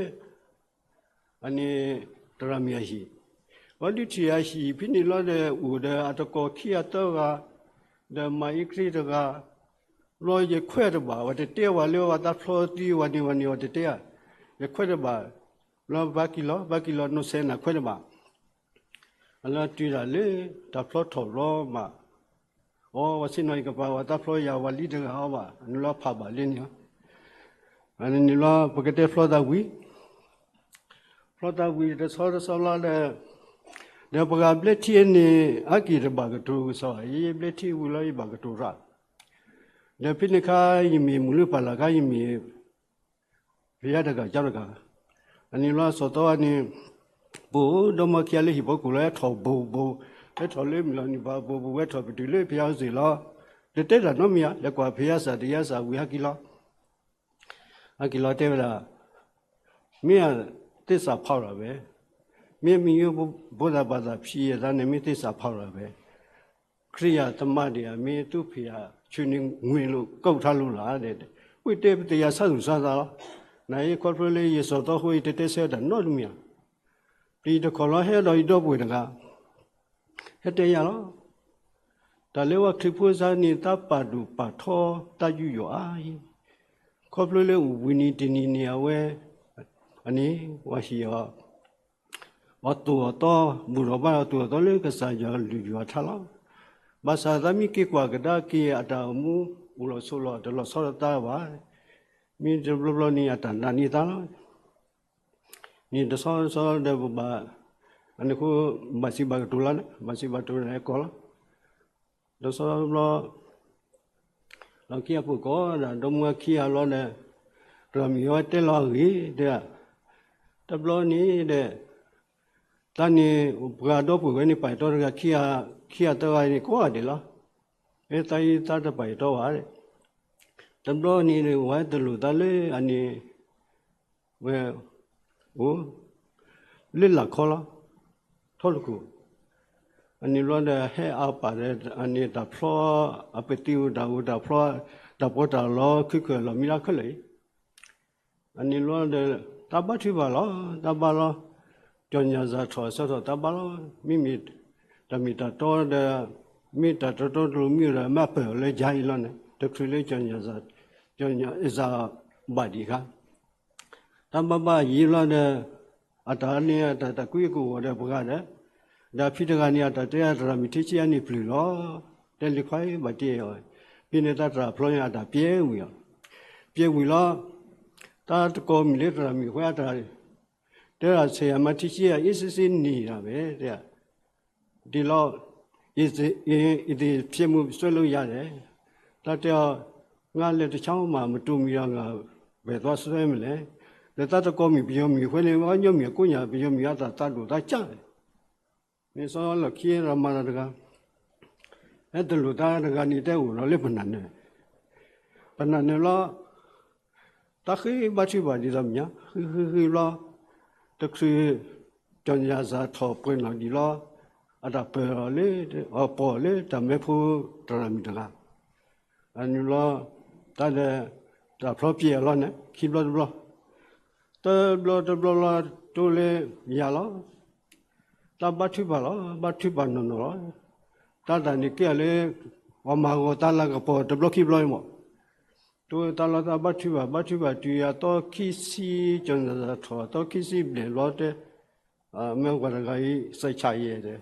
အန့ၣ် တရၣ်မံၤအဟံၣ်, ဝဲဒုးထံၣ်အဟံၣ်ဖဲန့ၣ်လီၤဒီး အိၣ်ဒီးအတကိးခံဂၤသၢဂၤ, ဒီးမၤအ့ကြ့တဂၤ, ဘျီယခွဲးတဘၣ် ဝဲတတဲဝဲလၢဝဲတၢ်ဖျီသံဝဲန့ၣ်ဝဲန့ၣ် အီၤတတဲ, ယခွဲးတဘၣ်, ဘျီဘၣ်က့ၤလီၤ ဘၣ်က့ၤလီၤ နီၢ်စဲနၤခွဲးတဘၣ် အလီၤတုၤဒၣ်လၢ တၢ်ဖျီထီၣ်ဘျီမး, အိ ဝဲဆ့ၣ်နီၤအံၤကပၤဝဲတၢ်ဖျီယၤဝဲလံတဂၤအီၤဘၣ် အန့ၣ်လီၤဖးဘၣ်လံန့ၣ်, အန့ၣ်လီၤ ပကတဲဖျီသးဝံၤ, ဖျီသးဝံၤတဆီတဆီလီၤဒီး, ဒီးပှၤဘျဲထံန့ၣ် အက့ၤတဘၣ်ကတိၤကစီၣ် ယဘျဲထံဝံၤလီၤ ယဘၣ်ကတိၤရၣ်, ဒီးဖဲန့ၣ်ခါ ယမ့ၢ်မုၢ်လၢပာ်လၢ်ခါ ယမ့ၢ် ဖဲယါတဂၤကၠီတဂၤ, အန့ၣ်လီၤစီၤသီန့ၣ်, ပိာ်ဒီမါခံဂၤလၢဟံၣ်ဖိကီၢ်ဖိလီၤ ဟဲထီၣ်ဘိးဘိး, ဟဲထီၣ်လၢမုၢ်လီၤနံၤဘၣ်ဘိးဘိး ဟဲထီၣ်ပတုာ်လၢဖဲယါအိၣ်စ့ၢ်လီၤ, တတဲတၢ်နီတမံၤဧါ, လဲၤကွၢ်ဖဲယါစၢ်တယါစၢ်ဝံၤဟဲက့ၤလီၤ ဟဲက့ၤလီၤတဲဝဲဒၣ်, မ့ၢ်သစ္စာဖောက်တာပဲ, မ့ၢ်မ့ၢ်ဘိသးပှၤသးဖံးအသးန့ၣ် မ့ၢ်သစ္စာဖောက်တာပဲ, ခရစ်ယာန်သမားတွေ မ့ၢ်သူဖံးအဆူန့ၣ် ငွေလို့ ကုတ်ထားလို့လား ဝံၢ်တဲပသ့ၣ်ညါဆၢသူၣ်ဆၢသးလီၤ, နအံၤခီဖျိလၢယစီၤသီအဃိ ယတတဲဆၢတၢ်နီတမံၤဧါ, ပျံၤတခီလီၤ ဟဲဒီးယဒီပုၢ်ဝဲၢ်တဂၤ ဟဲတဲယၤလီၤ, တၢ်လၢဝဲခရံာ်ဖိစါန့ၣ် တၢ်ပာ်ဒိၣ်ပာ်ထီတၢ်ယူးယီၣ်အါအံၤ, ခီဖျိလၢအိၣ်ဘှံးနံၤတနံၤန့ၣ် အဝဲ အန့ၣ် ဝဲဟံၣ်အီၤ အသိၣ်အသီ ဘူၣ်ထီၣ်ဘါထီၣ်အသိၣ်အသီလၢကစၢ်ယွၤကလုၢ်ယွၤထါလီၤ. ဘၣ်ဆၣ်သးမ့ၢ်က့ၤကွၢ်ကဒါက့ၤအတၢ်အိၣ်မူ အိၣ်လီၤဆိးလီၤ တလီၤဆီဒီးသးဘၣ်. မ့ၢ်တဘျီဘျီန့ၣ် အတၢ်နာ်န့ၢ်သးလီၤ. န့ၣ်တဆီဆီဒီးပဘၣ် အန့ၣ်ဃိ ဘၣ်စံးဘၣ်ကတိၤလီၤန့ၣ် ဘၣ်စံးဘၣ်ကတိၤန့ၣ်ကီးလီၤ. တဆီဘျီ လီၢ်ခံအပူၤကိးဒၣ် ဒီမါခံဂၤလီၤဒီး တဂၤမံၤဝဲတဲလီၤအဂ့ၢ် တဲ တဘျီန့ၣ်ဒီး တၢ်န့ၣ် ပှၤဒီပုၢ်ဝဲၢ်န့ၣ် ပာ်ယတီတဂၤ ခံဂၤသၢဂၤန့ၣ် ကိးဂၤဒဲးလီၤ. မ့ၢ်သးအံၤသးတပာ်ယတီဘၣ်. တဘျီန့ၣ် ဝဲတလိၣ်သးလၢအန့ၣ် ဝဲ အိၣ် လၢလာ်ခီလီၤ ထီတခိၣ်. အန့ၣ်ဘျီဒီး ဟဲအါပာ်ဒီး အန့ၣ်တၢ်ဖျီ အပသံးအိၣ်တၢ်အိၣ်တၢ်ဖျီ တၢ်ပီးတၢ်လီ ခုကၢၢ်လီၤမံလီၤခဲလၢာ်အံၤ. အန့ၣ်ဘျီဒီး တၢ်ဘါထုကဖၣ်လီၤ တၢ်ဘါလီၤ. ကၠီၣ်ညၣ်စၢ်ထီၣ်အဆၢထီၣ်တၢ်ဘါလီၤ. မ့မ့ၢ်တၢ်မ့ၢ်တၢ်တီဒီး မ့ၢ်တၢ်တီတီတလိၤမံဒီး မ့ၢ်အပၢၢ်အီၤလၢယါအံၤလီၤန့ၣ် တချုးလၢ ကၠီၣ်ညၣ်စၢ်ဘၣ်ဒံးခါ တၢ်ဘါဘါယံၤလီၤဒီး အတၢ်န့ၣ် အတၢ်တၢ်ကွံအကအိၣ်ဒီးပှၤဂၤဒီး ဒီးဖံတဂၤန့ၣ် အတၢ်တဲအတၢ်မ့ၢ်ထံဆံအန့ၣ်ပျုၢ်လီၤ. တဲလံခွါဘၣ်တ့ၢ်အီၤ ဖဲန့ၣ်တၢ်တၢ်ဖျီန့ၣ် အတၢ်ပျဲဝံၤအီၤ ပျဲဝံၤလီၤ. တၢ်တကိးမံၤလၢတၢ်မံၤဃဲအတၢ် တဲဒၣ်ဆဲးယၤမၤထံဆံအ အ့ၣ်စ့စ့န့ၢ်ဒၣ်ဝဲ တဲ ဒ်လီၤ အံၤသ့ၣ်ဖျဲမူဆွဲလၢယၤလဲၣ်. တၢ်တဲအီၤ ငါလဲၤတဆါမး မတိမံၤဒီးငါ ဝဲၢ်သွါဆွဲမလဲၣ်. ဒီးတၢ်တကိးမံၤ ပယီၤမံၤဃဲန့ၣ် ဝဲညီမံၤအကိးညၣ် ပယီၤမံၤအတၢ်သးဒိၣ်သးကၢ်န့ၣ် မ့ၢ်စီလီၢ်ခံရမၤတၢ်တဂၤ ဟဲတလိၣ်တၢ်တဂၤန့ၣ် တဲအိၣ်လီၤလၢပနၢ်နၢၤ ပနၢ်နၢၤလီၤ. တၢ်ဃ့ဘါထုကဖၣ်ဒ်သိးမ့ၢ်ညါ ဃ့ဃ့ဃ့ဘျီ တချုး ကၠီၣ်ညၣ်စၢ်ထီၣ်ပှဲၤနီၣ်ဒံးလီၤ. အတၢ်ပၢၢ်လီၤလၢ အပီၢ်လၢတၢ်မဲဖိတၢ်မံၤတဂၤ အန့ၣ်ဘျီ တၢ်ဒီး တၢ်ဖျီပျဲအီၤလီၤန့ၣ် ခံဘျီတဘျီ တဘျီတဘျီလီၤ တိလၢယၤလီၤ. တၢ်ဘါထုကဖၣ်လီၤ ဘါထုကဖၣ်နီၢ်နီၢ်လီၤ. တၢ်တၢ်န့ၣ်ကဲအီၤလၢ ပှၤမၤဂီၤတၢ်လၤကပီၤတဘျီခံဘျီအံၤမး တိတၢ်လီၤတၢ်ဘါထုကဖၣ် ဘါထုကဖၣ်တုၤအသီခံဆံ ကၠီၣ်ညၣ်စၢ်ထီၣ်အသီခံဆံဘျဲၣ်ဘျီတဲ မ့ၢ်ပှၤတဂၤအံၤ စဲးဆးယဲၢ်တဲ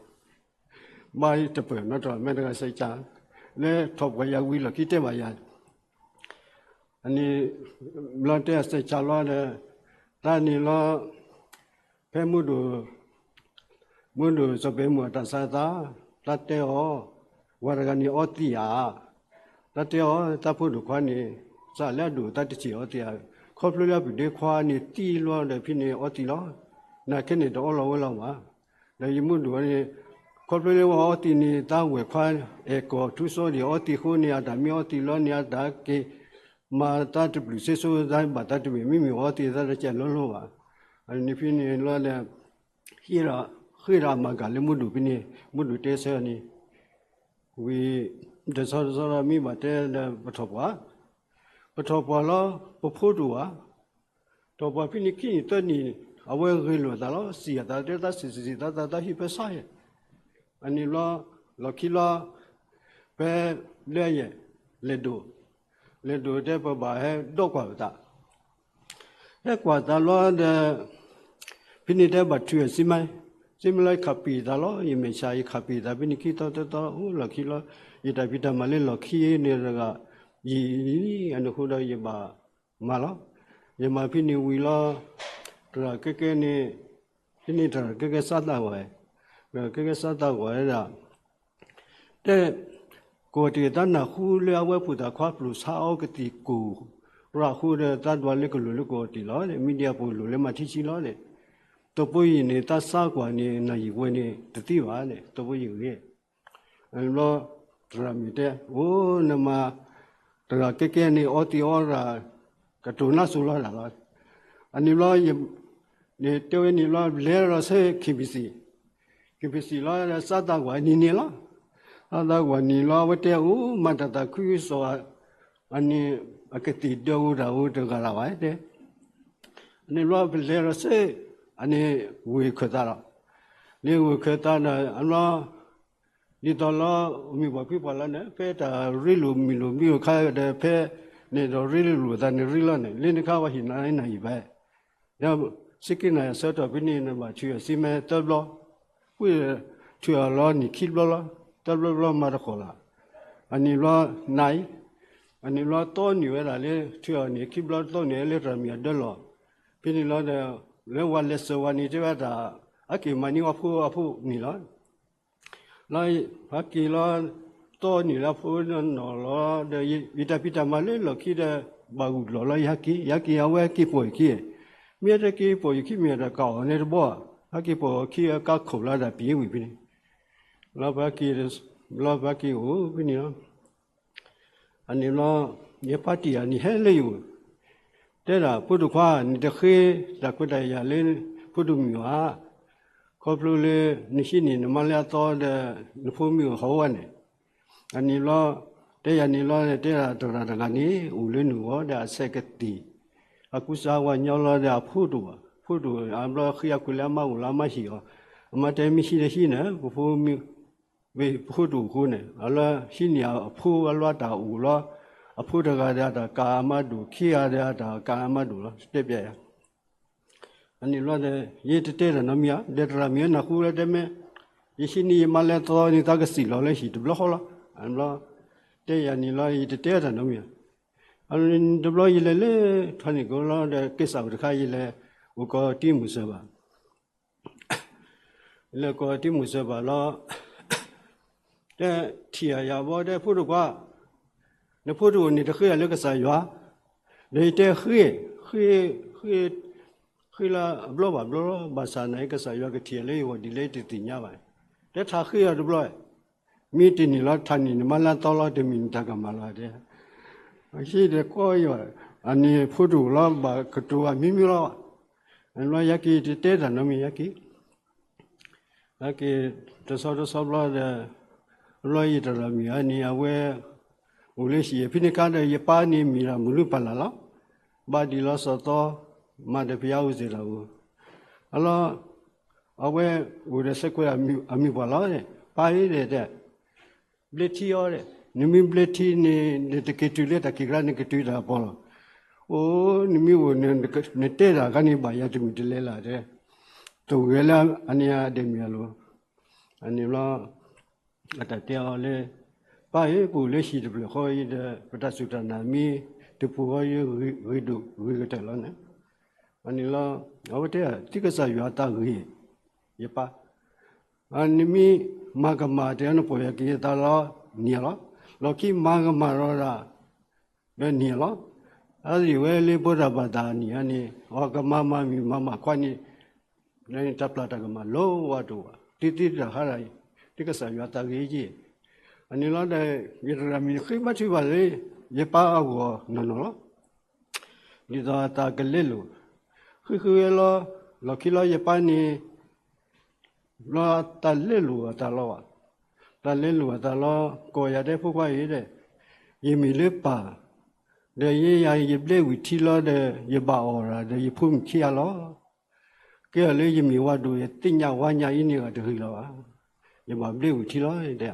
ဘၣ်တပၢၢ်နီတဂၤ မ့ၢ်တဂၤစဲးဆး လၢထီၣ်ပှၤယၤဝံၤလီၢ်ခံတဲဘၣ်ယၤ အန့ၣ် ဘျီတဲအစဲးဆးလီၤဒီး တၢ်န့ၣ်လီၤ ဖဲမုၢ်ဒိၣ် မုၢ်ဒိၣ်စီၤပ့းမူးအတၢ်ဆါသး တၢ်တဲအီၤ ဝၤတဂၤန့ၣ်အီသံးဧါ တၢ်တဲအီၤ တၢ်ဖိဒိၣ်ခွါန့ၣ် စးလၢအဒိၣ်တၢ်တထံၣ်အီသံးဧါ ခီဖျိလၢအပဒ့ခွါန့ၣ်သံလီၤဒီးဖဲန့ၣ်အီသံးလီၤ နာ်က့န့ၣ်တအီလီၤဝဲလီၤဘၣ် ဒီးယမုၢ်ဒိၣ်န့ၣ် ခီဖျိလၢဝဲအီသံးန့ၣ် တၢ်ဝဲၢ်ခွါ အဲၣ်ကီၢ်ထူစီဒံးအီသံးအဃိန့ၣ် အတၢ်မ့ၢ်အီသံးလီၤန့ၣ် အတၢ်က့ၤ မၤတၢ်တဘျုးစ့စိ တၢ်ဘၣ်တၢ်တမ့ၢ် မ့မ့ၢ်အီသံးတၢ်တကဲလီၤလီၤဘၣ် အန့ၣ်ဖဲန့ၣ်လီၤဒီး ဃ့ဒီးမၤကၤလၢမုၢ်ဒိၣ်ဖဲန့ၣ် မုၢ်ဒိၣ်တဲဆၢန့ၣ် ဝံၤ တဆီတဆီဒီးမ့ၢ်ဘၣ်တဲဒီးပထီၣ်ပှၤ ပထီၣ်ပှၤလီၤ ပဖိတအိၣ်ဧါ ထီၣ်ပှၤဖဲန့ၣ်ခံနံၣ်သၢနံၣ် အဝဲဂ့ၤလိာ်အသးလီၤ စံးအသးတဲတၢ်စံးစံး တၢ်သးတၢ်ဟံၣ်ဖဲဆါယဲၢ် အန့ၣ်ဘျီ လီၢ်ခံလီၤ ဖဲလၢယဲၢ် လဲၤဒိၣ် လဲၤဒိၣ်တဲပဘၣ်ဟဲဒီကွၢ်ပသး ဟဲကွၢ်သးလီၤဒီး ဖဲန့ၣ်တဲဘၣ်ထုးအစံမါ စံမါလၢယခးပံာ်သးလီၤ ယမဲာ်ဆှးယခးပံာ်သး ဖဲန့ၣ်ခံသီသၢသီ အိၣ်လီၢ်ခံလီၤ ယတၢ်ဖံးတၢ်မၤလၢလီၢ်ခံန့ၣ်တဂၤ ယံာ်အန့ၣ်ဃိဒီးယဘၣ်မၤလီၤ ယမၤဖဲန့ၣ်ဝံၤလီၤ တဂၤကဲကဲန့ၣ် ဖဲန့ၣ်တဂၤကဲကဲစးသးဝဲ တဂၤကဲကဲစးသးဝဲဒၣ် တဲ ကီၢ်တ့ၢ်သးနၢ်ဟူလၢအဝဲဖိသၣ်ခွါပျိာ်ဆါအီကသံၣ်ကိၢ် ရၣ်ဃိဒီးသးဒွးလၢကလိၤလၢကအိၣ်တ့ၢ်လီၤ, မံဒံအပူၤလိၣ်လၢမၤထံဆံလီၤ, တိၢ်ပိယံၤန့ၣ် သးစါကွၢ်န့ၣ် နၢ်ယံၤဝဲန့ၣ်တသံဘၣ်, တိၢ်ပိယံၤဂ့ၤ. အန့ၣ်ဘျီ သရၣ်မုၣ်တဲ အိၣ်နမၤ တဂၤကဲကဲန့ၣ် အီသံးအီရၣ် ကတိၤနါစိၤလီၤတၢ်လီၤ. အန့ၣ်ဘျီ န့ၣ်တဲဝဲန့ၣ်ဘျီ လဲၤဒီးဆၢ KBC, KBC လီၤဒီး စးသးကွၢ်နံၤန့ၣ်လီၤ. စးသးကွၢ်နံၤလီၤ အဝဲတဲအိၣ် မၤတၢ်သးခုကစီၣ် အန့ၣ် အကသ့ၣ်ဒၢးအိၣ်တၢ်အိၣ်တဂၤလၢၤဘၣ်တဲ. အန့ၣ်ဘျီပလဲၤဒီးဆၢ အန့ၣ်ဝ့ၢ်ခၢၣ်သးလီၤ. လၢဝ့ၢ်ခၢၣ်သးဒီး အဘျီ ဒ်သိးလီၤ မုၢ်ပှၢ်ဖုပှၢ်လီၤန့ၣ် ဖဲတၢ်ရ့လိာ်မုာ်လိာ်မံၤအခါဒီး ဖဲန့ၣ်ဒီးရ့လိာ်လိာ်သးန့ၣ်ရ့လီၤန့ၣ် လၢနခါဝဲဟံၣ်နၤနၢ်ယံၤဘၣ်. ဒီး စ့က့နၤအဆၢထီၣ်ဖဲန့ၣ် နဘၣ်ထုးအီၤစ့မဲသၢဘျီ, ဝံၤ ထုးအီၤလီၤနံၣ်ခံဘျီလီၤ, သၢဘျီဘျီမၤတခီလီၤ. အန့ၣ်ဘျီနၤအံၤ အန့ၣ်ဘျီတီနုာ်ဝဲဒၣ်လၢ ထုးအီၤန့ၣ်ခံဘျီတီနုာ်ဝဲလၢသရၣ်မုၣ်အဒၢလီၢ်, ဖဲန့ၣ်လီၤဒီး လၢဝၤလဲၤစၢၤဝဲန့ၣ်တဲဝဲဒၣ် အက့ၤမၤန့ၢ်အီဖိအဖိန့ၣ်လီၤ. လၢဟဲက့ၤလီၤ တီနုာ်လၢအဖိနီၢ်နီၢ်လီၤဒီး ယတၢ်ဖံးတၢ်မၤလၢလီၢ်ခံဒီး ဘၣ်ဂုာ်လီၤလီၤ ယဟဲက့ၤ ယဟဲက့ၤ အဝဲဟဲက့ၤပိာ်ယခံ, မ့ၢ်အတက့ၤပိာ်ယခံမ့ၢ်ဒီး ကအိၣ်န့ၣ်တဘီ, ဟဲက့ၤပိာ်ယခံအကါခိၣ်လီၤဒၣ်ပံၤဝံၤဖဲန့ၣ်, လီၤပဟဲက့ၤ လီၤပဟဲက့ၤအိၣ်ဖဲန့ၣ်လီၤ. အန့ၣ်ဘျီ ယပၢ်တံၢ်အနံၣ်ဟဲလၢယအိၣ်, တဲဒၣ်ဖိဒိၣ်ခွါ နတဃ့တၢ်ခွဲးတၢ်ယာ်လၢ ဖိဒိၣ်မုၣ်ဧါ, ခီဖျိလၢ နဟံးန့ၢ်နမါလၢအသီဒီး နဖိမုၣ်ဟီဝဲန့ၣ်, အန့ၣ်ဘျီ တဲယၤန့ၣ်လီၤ တဲဒၣ်သရၣ်တဂၤန့ၣ် အိၣ်လၢနဂီၢ်ဒီးအဆဲးကသံၣ်, အကူစါဝါညီလီၤဒီးအဖိတအိၣ်ဘၣ်, ဖိတအိၣ်အဘျီဃ့အကွံာ်လၢအမါအိၣ်လၢအမါဟံၣ်အီၤ, အမါတဲမ့ၢ်ဟံးဒီးဟံးန့ၣ် ပဖိမုၣ် ဝဲဖိတအိၣ်အဃိန့ၣ် အလၢဟံးန့ၢ်အဖိအလီၢ်တၢ်အိၣ်လီၤ, အဖိတဂၤဒီးအတၢ်ကၤအမါဒိၣ်ခံဂၤဒီးအတၢ်ကၤအမါဒိၣ်လီၤ တဲပျဲယၤ. အန့ၣ်ဘျီဒီး ယတတဲတၢ်နီတမံၤဧါ, ဒီးသရၣ်မုၣ်နၢ်ဟူလၢတဲမ့ၢ် ယဟံးန့ၢ်ယမါလၢအသီန့ၣ် သးကစံၣ်လီၤလၢဟံၣ်တဘျီဃီလီၤ. အန့ၣ်ဘျီ တဲယၤန့ၣ်လီၤ ယတတဲတၢ်နီတမံၤဧါ. အန့ၣ်တဘျီယလဲၤလၢ ထီၣ်န့ၢ်ကီလီၤဒီး က့ၤစးဝဲတခါ ယလဲၤအိၣ်ကီးတံၤမုၢ်စၢၤဘၣ် လဲၤကီးတံၤမုၢ်စၢၤဘၣ်လီၤ. တဲထံၣ်ယၤဘီ တဲဖိဒိၣ်ခွါ, နဖိတအိၣ်န့ၣ် တဃ့အီၤလၢကစၢ်ယွၤ, ဒီးယတဲဃ့, ဃ့, ဃ့, ဃ့လၢအဘျီဘၣ်ဘျီလီၤ, ဘၣ်ဆၣ်နာ်က့ ကစၢ်ယွၤကထံၣ်အီၤလၢယဂီၢ်ဒ်လဲၣ်တသ့ၣ်ညါဘၣ်. တဲထါဃ့အီၤတဘျီ, မ့ၢ်တန့ၢ်လီၤ ထါန့ၢ်နမါလၢအသီလီၤ တမ့ၢ်နတၢ်ကမၣ်လီၤ တဲ. ဟံးဒီးကီယီၤ, အန့ၣ်ဖိတအိၣ်လီၤ ဘၣ်ကတိၤအမံၤမံၤလီၤ. အန့ၣ်ဘျီယဟဲက့ၤ ယတတဲတၢ်နီတမံၤ ယဟဲက့ၤ ဟဲက့ၤ တဆီတဆီဘျီဒီး ဘျီယသရၣ်မုၣ်အန့ၣ် အဝဲ အိၣ်လၢဟံၣ် ဖဲန့ၣ်ခါဒီး ယပၢ်န့ၣ်မ့ၢ်ဒၣ်မုၢ်လုၢ်ပၢ်လၢ်လီၤ. ဘၣ်ဒံးလီၤစီၤသီ မၤဒီးဘုရားဝတ်ၢ်တၢ်အိၣ် အလီၢ် အဝဲ အိၣ်ဒီးဆဲးကွဲးအမုၢ်ပှၢ်လီၤန့ၣ် ပၢ်ဧၢဒီးတဲ ဘျဲထံအီၤဒီး နမ့ၢ်ဘျဲထံန့ၣ် နတက့ၤတုၤလၢတၢ်ခံးကျါ နကတုၤတၢ်ပီၢ်လီၤ. အိၣ် နမ့ၢ်အိၣ် နတဲတၢ်ခါန့ၣ် ဘၣ်ယၤတမုာ်တလဲလၢ်တဲ တဂဲၤလၢအန့ၣ်အဒဲးမ့ၢ်အလိၤ အန့ၣ်ဘျီ အတၢ်တဲအီၤလၢ ပၢ်ဧၢ ပအိၣ်လၢဟံၣ်တဖျၢၣ်ဃီအံၤဒီး ပတၢ်စူၢ်တၢ်နာ်မ့ၢ်တပူၤဃီအံၤ ဂ့ၤဒိၣ်ဂ့ၤကတၢၢ်လီၤန့ၣ်. အန့ၣ်လီၤ အဝဲတဲ သုကစၢ်ယွၤအသးဂ့ၤ ယပၢ် နမ့ၢ်မၤကမၣ်တၢ်နပီၢ်ယၤက့ၤသးလီၤ နံၤလီၤ. လီၢ်ခံမၤကမၣ်ဒီးဒၣ် ဒီးနံၤလီၤ. အဝဲလၢပှၤတၢ်ဘၣ်သးအနံၤန့ၣ် အကမၤမၤမုၢ်မၤမၤခွါန့ၣ် တၢ်ပျၢ်တၢ်ကမၣ်လိၤဝဲတအိၣ်ဘၣ် သုသုတၢ်ဟးဒၣ်အံၤ သုကစၢ်ယွၤသးဂ့ၤက့ၤ. အန့ၣ်လီၤဒီး ယသရၣ်မုၣ်ဃ့ဘါထုကဖၣ်လၢ ယပၢ်အဂီၢ်နီၢ်နီၢ်လီၤ. ဒ်သိးအသးကလဲလိာ် ဃ့ဃ့ဝဲလီၤ. လီၢ်ခံလီၤ ယပၢ်န့ၣ် ဘျီတၢ်လဲလိာ်အသးလီၤဘၣ်. တၢ်လဲလိာ်အသးလီၤ ကိးယၤတဲဖိခွါအံၤဒီး ယမ့ၢ်လၢပၢ် ဒီးယဲယၤယဘျဲဝံၤထံလီၤဒီး ယဘၣ်အီၣ်ရၣ်ဒီးယဖိမုၣ်ခံဂၤလီၤ. ကဲအီၤလၢယမ့ၢ်ဝၤဒိၣ်ယသ့ၣ်ညါဝါညါအံၤန့ၣ်ဂၤတဂ့ၤလီၤဘၣ်. ယဘၣ်ဘျဲဝံၤထံလီၤတဲ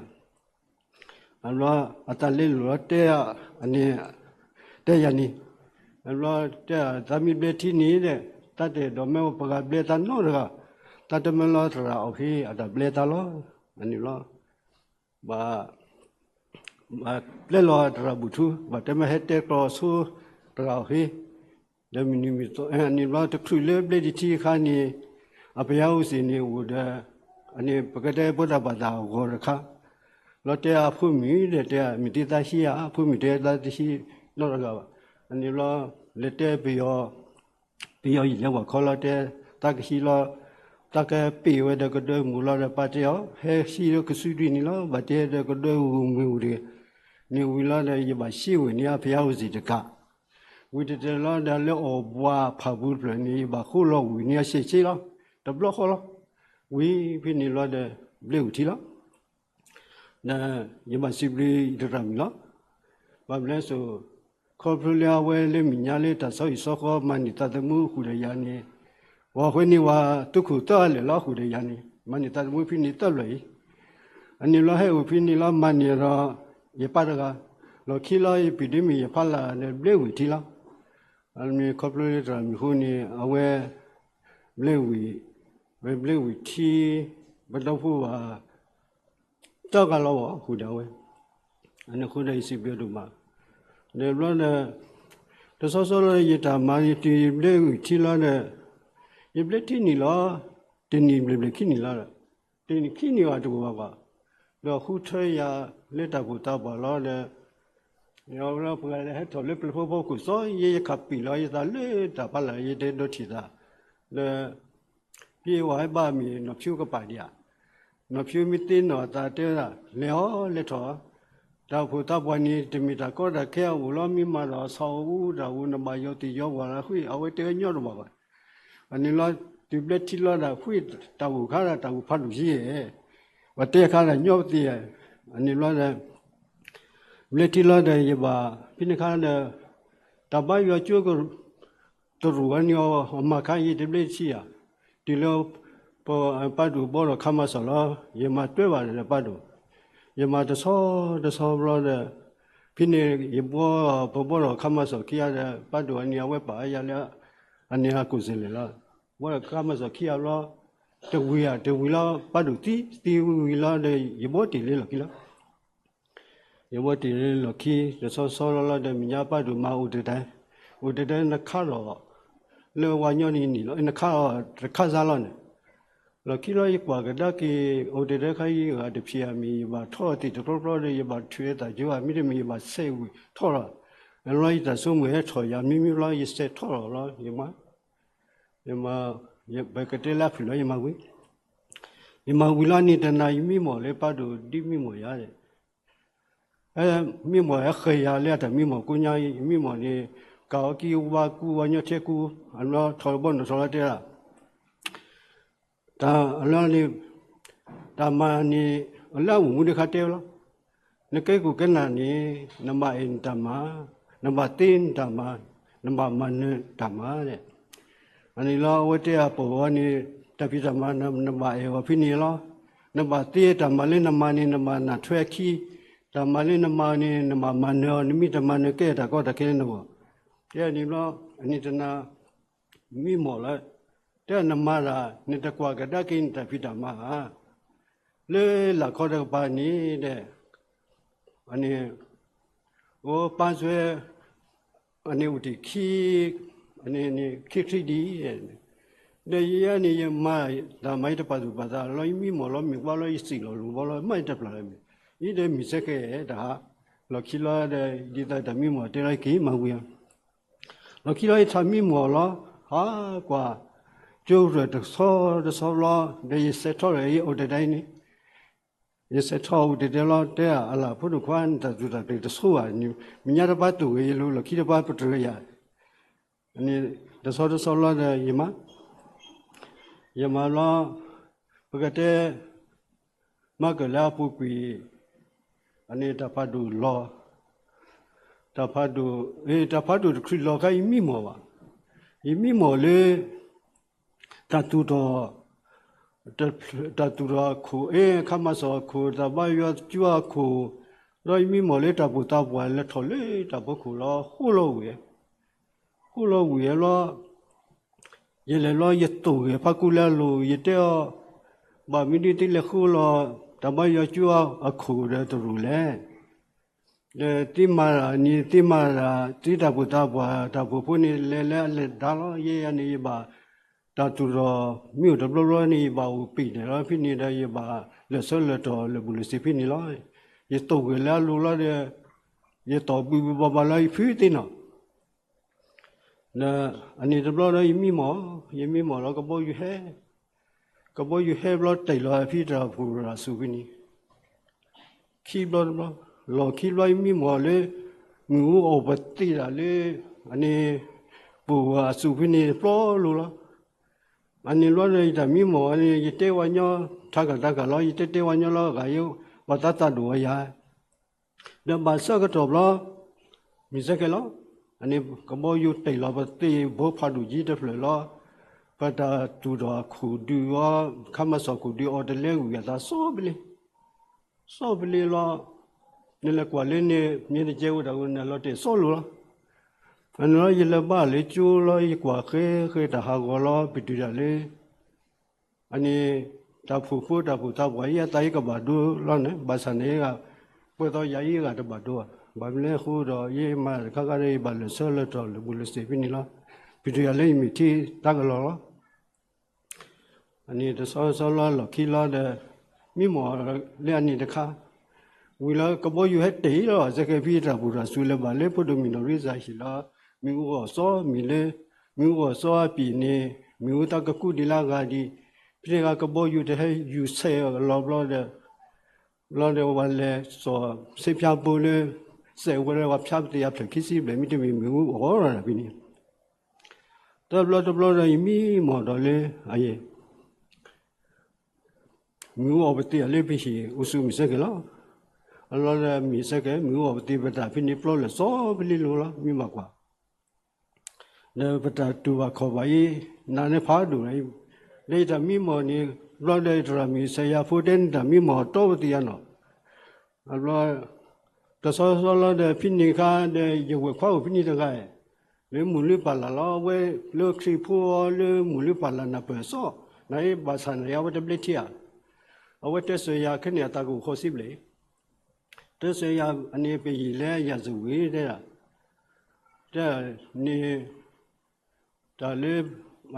အဘျီ အတၢ်လဲလိာ်လီၤတဲ အန့ၣ် တဲယၤန့ၣ် အဘျီတဲ သးမ့ၢ်ဘျဲထံန့ၣ်ဒီး သးတအဲၣ်ဒိးမၢပှၤဂၤဘျဲသးနီတဂၤ, သးတမၢလီၤသရၣ်အီၣ်ဃ့ အတၢ်ဘျဲသးလီၤ. အန့ၣ်လီၤ ဘၣ် ဘၣ်ပျဲလီၤသရၣ်ဘူၣ်ထူ ဘၣ်တမၢဟဲတဲကျီဆိသရၣ်အီၣ်ဃ့ ဒီးမုၢ်နံၤမုၢ်သီ အန့ၣ်ဘျီတချုးလၢဘျဲဒံးထံအခါန့ၣ် အပယါဝံစ့ၣ်န့ၣ်အိၣ်ဒီး အန့ၣ်ပကတဲပှၤတၢ်ဘၣ်သးအဂီၤတခါ လီၤတဲအဖိမုၣ်ဒီးတဲ မ့ၢ်သ့သးဟံးဧါ အဖိမုၣ်တဲသးတဟံးနီတဂၤဘၣ်. အန့ၣ်ဘျီ လဲၤတဲပယီၤ, ပယီၤအံၤလဲၤဝဲခီလီၤတဲ, တၢ်ကဟံးလီၤ, တၢ်ကပ့ၢ်ဝဲဒီးကဒၢမူးလီၤဒီး ပၢ်တဲအီၤ ဟဲဟံးလၢကစူဒံၣ်န့ၣ်လီၤ, ဘၣ်တဲဒီးကဒၢဝံၤမ့ၢ်ဝံၤတဂ့ၤ, န့ၣ်ဝံၤလီၤဒီး ယဘၣ်စံးဝဲန့ၢ်အဖယါဝံၤစံးတကး, ဝံၤတတဲလီၤဒီးလၢအီၣ်ဘှးဖးပူတဖျၢၣ်န့ၣ် ယဘၣ်ဃိလီၤဝံၤန့ၢ်အစဲးစ့လီၤ, တဘျီဃီလီၤ, ဝံၤဖဲန့ၣ်လီၤဒီး ဘျ့ဝံၤထံလီၤ. ဒီးယဘၣ်စံးဘျုးယတရၣ်မုၣ်လီၤ. ဘၣ်မနုၤလဲၣ်စိၤ, ခီဖျိလၢအဝဲလၢမဲာ်ညါလၢတၢ်ဆီဟံၣ်ဆီဃီ မၤန့ၢ်သးသမူဃုာ်ဒီးယၤန့ၣ်, ပှၤဃိန့ၢ်ဝဲသုးခိၣ်သၢအလၢာ်လီၤဃုာ်ဒီးယၤန့ၣ်, မၤန့ၢ်သးသမူဖဲန့ၣ်သၢဖျၢၣ်အံၤ, အန့ၣ်လီၤဟဲအိၣ်ဖဲန့ၣ်လီၤ မၤန့ၢ်ဒီး ယပၢ်တဂၤ, လီၢ်ခံလီၤယပံာ်ဒ့မ့ၢ်ယဖးလၢ်ဒီးဘျ့ဝံၤထံလီၤ. အမ့ၢ်ခီဖျိလၢတရၣ်မုၣ်ဃိန့ၣ် အဝဲ ဘျ့ဝံၤ, ဝဲဘျ့ဝံၤထံ, ပဒီဖိဝဲ တၢ်ဂၤလီၤဘၣ်ဃုာ်ဒီးဝဲ, အန့ၣ်ဃုာ်ဒီးယစံးဘျုးဒိၣ်မး, ဒီးဘျီဒီး တဆီဆီလီၤယတၢ်မၤယတုၤယဘျ့ဝံၤထံလီၤဒီး, ယဘျ့ထံနံၣ်လီၤ, တနံၣ်ဘျ့ဘျ့ခံနံၣ်လီၤ, တနံၣ်ခံနံၣ်ဘၣ်တအိၣ်ဘၣ်ဘၣ်, ဒီးဃုထၢယၤလၢတၢ်ဖှိၣ်သးပှၢ်လီၤဒီး ပှၤဟဲထီၣ်လၢပျဲၢ်ဖိဖီခိၣ်စီၤယဲ ယခးပံာ်လီၤယသးလၢတၢ်ဖးလၢ် ယတဲဒိးထံၣ်သး, ဒီး ဖဲဝဲဟဲဘၣ်မ့ၢ်နီၢ်ဖၠိကပာ်ဒံးဧါ, နီၢ်ဖၠိမ့ၢ်သ့နီၢ်အသးတဲဒၣ် လဲၤအီၤလဲၤထီၣ်, တၢ်ဖှိၣ်သးပှၢ်န့ၣ် တမ့ၢ်တၢ်ကီတၢ်ခဲအအိၣ်လီၤ မ့ၢ်မၤဒီးဆီအိၣ်တၢ်အိၣ် နဘၣ်ယီၤသ့ၣ်ယီၤဝၤလၢဃ့ၢ် အဝဲတဲဝဲညီတဘၣ်ဘၣ်, အန့ၣ်လီၤ တုၤဘျ့ထံလီၤဒၣ်ဃ့ၢ်တၢ်အိၣ်ခါဒၣ်တၢ်အိၣ်ဖးဒိၣ်ယဲ ပှၤတဲအခါဒၣ်ညီပသ့ၣ်, အန့ၣ်လီၤဒီး ဘျ့ထံလီၤဒီးယဘၣ် ဖဲန့ၣ်ခါဒီး တၢ်ဘါယွၤကၠိက တရူးအန့ၣ်အီၤ အမၤခါယံာ်တဘျ့ထံဧါ, တုၤလၢ ပ ပၢ်ဒိၣ်ဘီထီၣ်ခါမၤစီၣ်လီၤ ယမၤတွဲဘၣ်ဒီးပၢ်ဒိၣ်, ယမၤတဆီတဆီဘျီဒီး ဖဲန့ၣ်ယဘီ ပဘီထီၣ်ခါမၤစီၣ်ခံဂၤဒီး ပၢ်ဒိၣ်အန့ၣ်အဝဲပာ်ယၤလၢ အန့ၣ်အကိၣ်စ့လဲၣ်လီၤ, ဘီထီၣ်ခါမၤစီၣ်ခံဂၤဘျီ တဝံၤဧါ တဝံၤလီၤ ပၢ်ဒိၣ်သံ သံဝံၤလီၤဒီး ယဘီတ့ၢ်လၢလီၢ်ခံလီၤ. ယဘီတ့ၢ်လၢလီၢ်ခံ တဆီဆီလီၤလီၤဒီး မဲာ်ညါပၢ်ဒိၣ်မၤအိၣ်တ့ၢ်တၢ်, အိၣ်တ့ၢ်တၢ်နခါထီၣ် လၢဝၤညီနံၤနံၤလီၤ နခါထီၣ်တခါစၢ်လီၤန့ၣ်, လီၢ်ခံလီၤယကွၢ်ကဒါက့ၤ အိၣ်တ့ၢ်တၢ်ခါယဂၤတဖျံးဧါမ့ၢ် ယဘၣ်ထီၣ်သ့ၣ်တကျီကျီဒီး ယဘၣ်ထုးအသးကၠိဧါ မ့တမ့ၢ်ယဘၣ်ဆဲးဝံၤထီၣ်လီၤ, လီၤယတၢ်ဆိကမိၣ်ဟဲထီၣ်ယၤမံမံဘျီ ယဆဲးထီၣ်လီၤလီၤ ယမၤ ယမၤ ပကတဲလၢအဖုၣ်လီၤ ယမၤဝံၤ ယမၤဝံၤလီၤန့ၣ် တနၤယမံမီၢ်လၢပၢ်ဒိၣ်ဒ်မံမီၢ်ယၤ, မံမီၢ်ဟဲဃဲၤယၤလၢအတၢ်မံမီၢ်ကိးညါ မံမီၢ်န့ၣ် ကးအီၤကံဝါကူဝါညီထဲကူ အနီၢ်ထီၣ်ဘီနီၢ်ထီၣ်လီၤတဲဒၣ် တၢ်အလီၢ်န့ၣ် တၢ်မၤန့ၣ် အလၢအအိၣ်မူဒံးခါတဲဝဲလီၤ. နကဲခိၣ်ကဲနၢ်န့ၣ် နဘၣ်အဲၣ်နတၢ်မၤ, နဘၣ်သ့နတၢ်မၤ, နဘၣ်မၤနၢၤတၢ်မၤဒဲး. အန့ၣ်လီၤ အဝဲတဲအပိာ်အီၤန့ၣ် တၢ်ဖံးတၢ်မၤ နဘၣ်အဲၣ်အီၤဖဲန့ၣ်လီၤ. နဘၣ်သ့တၢ်မၤလၢနမၤန့ၣ် နဘၣ်နၢ်ထွဲအခံ, တၢ်မၤလၢနမၤန့ၣ် နဘၣ်မၤနၢၤအီၤ နမ့ၢ်တမၤနၢၤကဲတၢ်ကီတၢ်ခဲလၢနဂီၢ်. တဲန့ၣ်ဘျီ အန့ၣ်တနၤ မံမီၢ်လၢ တဲနမၤတၢ် နတကွၢ်ကဒါက့ၤနတၢ်ဖံးတၢ်မၤဧါ. လၢလာ်ခီတကပၤန့ၣ်ဒီး အန့ၣ် အိၣ်ပၢ်စွဲ အန့ၣ်အိၣ်တ့ၢ်ခံ အန့ၣ်န့ၣ်ခံထံၣ်ဒ် ဒီးယဲန့ၣ် ယမၤတၢ်မၤယတပာ်သူၣ်ပာ်သးလီၤ ယမံမီၢ်လီၤ မ့ၢ်ကွၢ်လီၤ ယစံၣ်လီၤလိၤဘီလီၤ မ့ၢ်တပျၢ်လၢမ့ၢ် ယဒီးမ့ၢ်စဲကဲတၢ်ဟး လီၢ်ခံလီၤဒီး ဒ်သိးတၢ်မံမီၢ်တဲလီၤ ယက့ၤမၤဝံၤ လီၢ်ခံလီၤ ယထးမံမီၢ်လီၤ ဟးကွၢ် ကၠိရၢၢ်တဆီတဆီလီၤ ဒီးယစဲးထီၣ်ဒီး ယအိၣ်တ့ၢ်တၢ်အံၤန့ၣ် ယစဲးထီၣ်အိၣ်တ့ၢ်တၢ်လီၤ တဲအလၢ်ဖိဒိၣ်ခွါ နတၢ်သူၣ်တၢ်ကျဲၤတဆိဘၣ်န့ၣ် မဲာ်ညါတပၢ်တိၢ်ဂ့ၤယလိၤ လီၢ်ခံတပၢ်ပတြၢၤယၤ အန့ၣ် တဆီတဆီလီၤဒီး ယမၤ ယမၤလီၤ ပကတဲ မၤကၢၢ်လၢအပူၤကွံာ် အန့ၣ်တၢ်ဖးဒိၣ်လီၤ တၢ်ဖးဒိၣ် တၢ်ဖးဒိၣ်တချုးလီၤခါ ယမံမီၢ်ဘၣ် ယမံမီၢ်လၢ တၢ်သူၣ်ထီၣ် တၢ်သူၣ်ထီၣ်အခိၣ် အခါမၤစၢၤအခိၣ် တၢ်ဘါယွၤကၠိအခိၣ် ဒီးယမံမီၢ်လၢတၢ်ပိာ်သးပှၢ်လဲၤထီၣ်လၢတၢ်ဖီခိၣ်လီၤ ဃိလီၤဝံၤ ဃိလီၤဝံၤလီၤ ယလဲၤလီၤ ယသိၣ်ဂဲၤဖးကူလၢအလိၤ ယတဲအီၤ ဘၣ်မနုၤသုလဲၤဃိလီၤ တၢ်ဘါယွၤကၠိအခိၣ်ဒီးတရူးလဲၣ် ဒီးသုမၤတၢ်န့ၣ် သုမၤတၢ် သုတၢ်ပိာ်သးပှၢ် တၢ်ဖှိၣ်ဖိန့ၣ် လဲၤလၢအလဲၤဒါလီၤ ယဲယၤန့ၣ် ယဘၣ် တၢ်သူၣ်ထီၣ် မ့ၢ်အိၣ်တဘျီဘျီန့ၣ် ယဘၣ်အိၣ်ပ့ၤန့ၣ်လီၤ ဖဲန့ၣ်ဒီး ယဘၣ်လဲၤဆၢလဲၤထီၣ်လဲၤဘူးလဲၤစံးဖဲန့ၣ်လီၤ ယသိၣ်ဂဲၤလၢအလိၤလီၤဒီး ယတီၢ်ဘှံးဘှံးဘှီဘှီလီၤ ယဖုသ့ၣ်နီၣ် ဒီးအန့ၣ်တဘျီဒီးယမံမီၢ်, ယမံမီၢ်လီၤ ကဘီယူၤဟဲ, ကဘီယူၤဟဲဘျီတ့ၢ်လီၤဖံတရၣ်ဖူၣ်ရၣ်စူၣ်ဖဲန့ၣ် ခံဘျီတဘျီ, လီၢ်ခံဘျီယမံမီၢ်လၢ မ့ၣ်အူအီၣ်ပသ့ၣ်ဒၣ်လၢ အန့ၣ် ပူၤအစူၣ်ဖဲန့ၣ်တဘျီလိၤလီၤ. အန့ၣ်ဘျီဒီးယတၢ်မံမီၢ်န့ၣ် ယတဲဝဲညီ ထါကၢ်တၢ်ကၢ်လီၤ ယတဲတဲဝဲညီလီၤ ဂၤယိ ပှၤသးသးဒိၣ်ဝဲယၤ ဒီးဘၣ်ဆၢကတီၢ်ဘျီ မ့ၢ်ဆၢကဲလီၤ. အန့ၣ်ကဘီယူၤတ့ၢ်လီၤပသ့ၣ်ဘိဖးဒိၣ်ကံတဖျၢၣ်လီၤ. ပတၢ်တူၢ်ထီၣ်ခိၣ်ဒုးအီၤ ခါမၤစီၣ်ခိၣ်ဒုးအီၤတလဲဝံၤအသးစီၤပလ့, စီၤပလ့လီၤ. နလဲၤကွၢ်လၢန့ၣ် မ့ၢ်တကဲဝဲတၢ်ဂီၤန့ၣ် လီၤတဲာ်စီလိၤလီၤ. အန့ၣ်လီၤ ယလဲၤဘါလၢကၠိလီၤ ယကွၢ်ဃဲဃဲတၢ်ဟးဂီၤလီၤ ပတုာ်ဒၣ်လၢ အန့ၣ် တၢ်ဖှိၣ်ဖိတၢ်ဖှိၣ်သးပှၢ်အံၤ အသးအံၤကဘၣ်ဒိလီၤန့ၣ် ဘၣ်ဆၣ်န့ၣ် ပှဲၤသီယၤအံၤဂၤတဘၣ်ဒိဘၣ်. ဘၣ်မနုၤအဃိဒီး ယမၤတခါခါဒီးယဘၣ်လၢာ်ဆၢလၢာ်ထီၣ်လၢာ်ဘူၣ်လၢာ်စ့ၢ်ဖဲန့ၣ်လီၤ. ပတုာ်ယၤလၢယမ့ၢ်ထံတၢ်ကလီၤလီၤ. အန့ၣ်တဆီဆီလီၤလီၢ်ခံလီၤဒီး မံမီၢ်လၢအန့ၣ်တခါ ဝံၤလီၤကဘီယူၤဟဲတ့ၢ်လီၤ စဲကဲဖံတရၣ်ဖူၣ်ရၣ်စူၣ်လၢၤဘၣ်လၢဖိဒိၣ်မုၣ်နီၢ်ရံစၢ်ဟံၣ်လီၤ. မ့ၣ်အူအီၣ်စီမ့ၢ်လၢ မ့ၣ်အူအီၣ်စီအပံၤန့ၣ် မ့ၣ်အူသးကကူဒံးလၢအဂၤဒံး, ဖဲန့ၣ်ဂၤကဘီယူၤတဟဲယူၤဆဲးအလီၤဘျီဒီး ဘျီဒီးဝဲလဲၤစိာ်ဆ့ဖၠါဘိလၢ စဲးဝဲလၢပှၤဖၠါပသ့ၣ်အဖျၢၣ်ခံဆံဘျဲၣ် မ့တမ့ၢ်မ့ၣ်အူအီၣ်ဒၣ်ဖဲန့ၣ် တဘျီတဘျီဒီးယမံမီၢ်ဒီးလၢ အယဲၢ် မ့ၣ်အူအီၣ်ပသ့ၣ်အလၢပဟံၣ်အိၣ်ဆူၣ်မ့ၢ်ဆၢကဲလီၤ. အလီၤဒီးမ့ၢ်ဆၢကဲ မ့ၣ်အူအီၣ်ပသ့ၣ်ပတၢ်ဖဲန့ၣ်ပျီလၢာ်စီပလ့လိၤလီၤ မ့ၢ်ဘၣ်ကွၢ် ဒီးပတၢ်တူၢ်ဘၣ်ခီၣ်ဘၣ်အံၤ နၤန့ၣ်ဖးဒိၣ်လီၤ. ဒီးယတၢ်မံမီၢ်န့ၣ် ဘျီဒီးယတရၣ်မုၣ်စဲးယၤဖိတဲန့ၣ် တၢ်မံမီၢ်တီပသ့ၣ်ယၤနီၤ ဘျီ တဆီဆီလီၤဒီးဖဲန့ၣ်ခါဒီး ယဝဲၢ်ခွါအိၣ်ဖဲန့ၣ်တဂၤ လၢမုၢ်လၢပာ်လၢ်လီၤ အဝဲလၢခရံာ်ဖိအီၤလၢမုၢ်လၢပာ်လၢ်နၢ်ပၢၢ်အစီၣ် နအံၤဘၣ်ဆၣ်န့ၣ် အဝဲတဘျဲထံဧါ အဝဲတဲစၢၤယၤခဲန့ၣ်အသးကအိၣ်ဃီစံဘျဲၣ် တဲစၢၤယၤအန့ၣ် ပယံာ်လၢယၤစဝံၤတဲဒၣ် တဲန့ၣ် တၢ်လၢ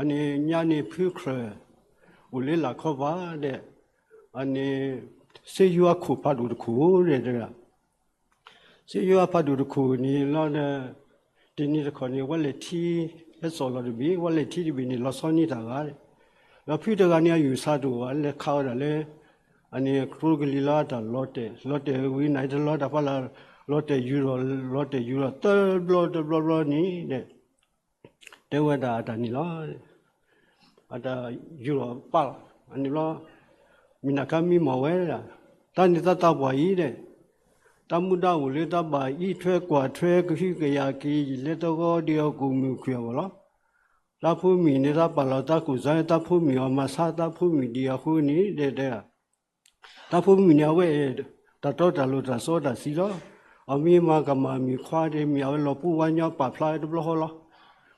အန့ၣ်ညါန့ၣ်ဖုခရၢၣ် အိၣ်လၢလာ်ခီပၤဒီး အန့ၣ် စ့ယွၤခိၣ်ဖးဒိၣ်တခိၣ်ဒီးတဲဒၣ် စ့ယွၤဖးဒိၣ်တခိၣ်န့ၣ်လီၤဒီး တနံၤတခီန့ၣ် ဝဲလဲၤထံ ဟဲစိာ်လီၤတဘ့ၣ် ဝဲလဲၤထံတဘ့ၣ်န့ၣ် လီၤဆီန့ၢ်တၢ်ဂၤဒီး ဒီးဖုတဂၤန့ၣ် အယူၢ်ဆါတအိၣ်ဘၣ် လဲၤခးဝဲဒၣ်လၢ အန့ၣ်ကျိကလံၤလီၤ တၢ်လီၤတဲာ် လီၤတဲာ်ဝံၤ နအံၤတလီၤတၢ်ဖးလၢ် လီၤတဲာ်ယူၤဒီး လီၤတဲာ်ယူၤဒီး တဘျီတဘျီဘျီန့ၣ်ဒီး တဲဝဲဒၣ်အတၢ်န့ၣ်လီၤ အတၢ်ယူၤဒီးပာ်လီၤ အန့ၣ်ဘျီ မုၢ်နၤခါမံမီၢ်ဝဲဒၣ် တၢ်န့ၣ်သးသးပှၢ်အံၤဒီး တၢ်မူဒါအိၣ်လၢတၢ်ဘၣ်အံးထွဲကွၢ်ထွဲကဟုကယာ်က့ၤ ယလဲၤသဂီၤဒံးအီၤကိၣ်မုၢ်ခွံၣ်အဂီၢ်လီၤ. တၢ်ဖိမုၣ်န့ၣ် တၢ်ပာ်လီၤတၢ်ကူၣ်စါ တၢ်ဖိမုၣ်အီၤမၤဆါ တၢ်ဖိမုၣ်ဒံးအဃိန့ၣ် တဲတဲ တၢ်ဖိမုၣ်န့ၣ် အဝဲအဲၣ် တၢ်တီတၢ်လိၤတၢ်စီတၢ်ဆှံလီၤ. အမ့ၢ်မၤကမၣ်မ့ၢ်ခွါဒီး မ့ၢ်အဝဲလီၤပူၤဝါညီပာ်ဖျါတဘျီဃီလီၤ.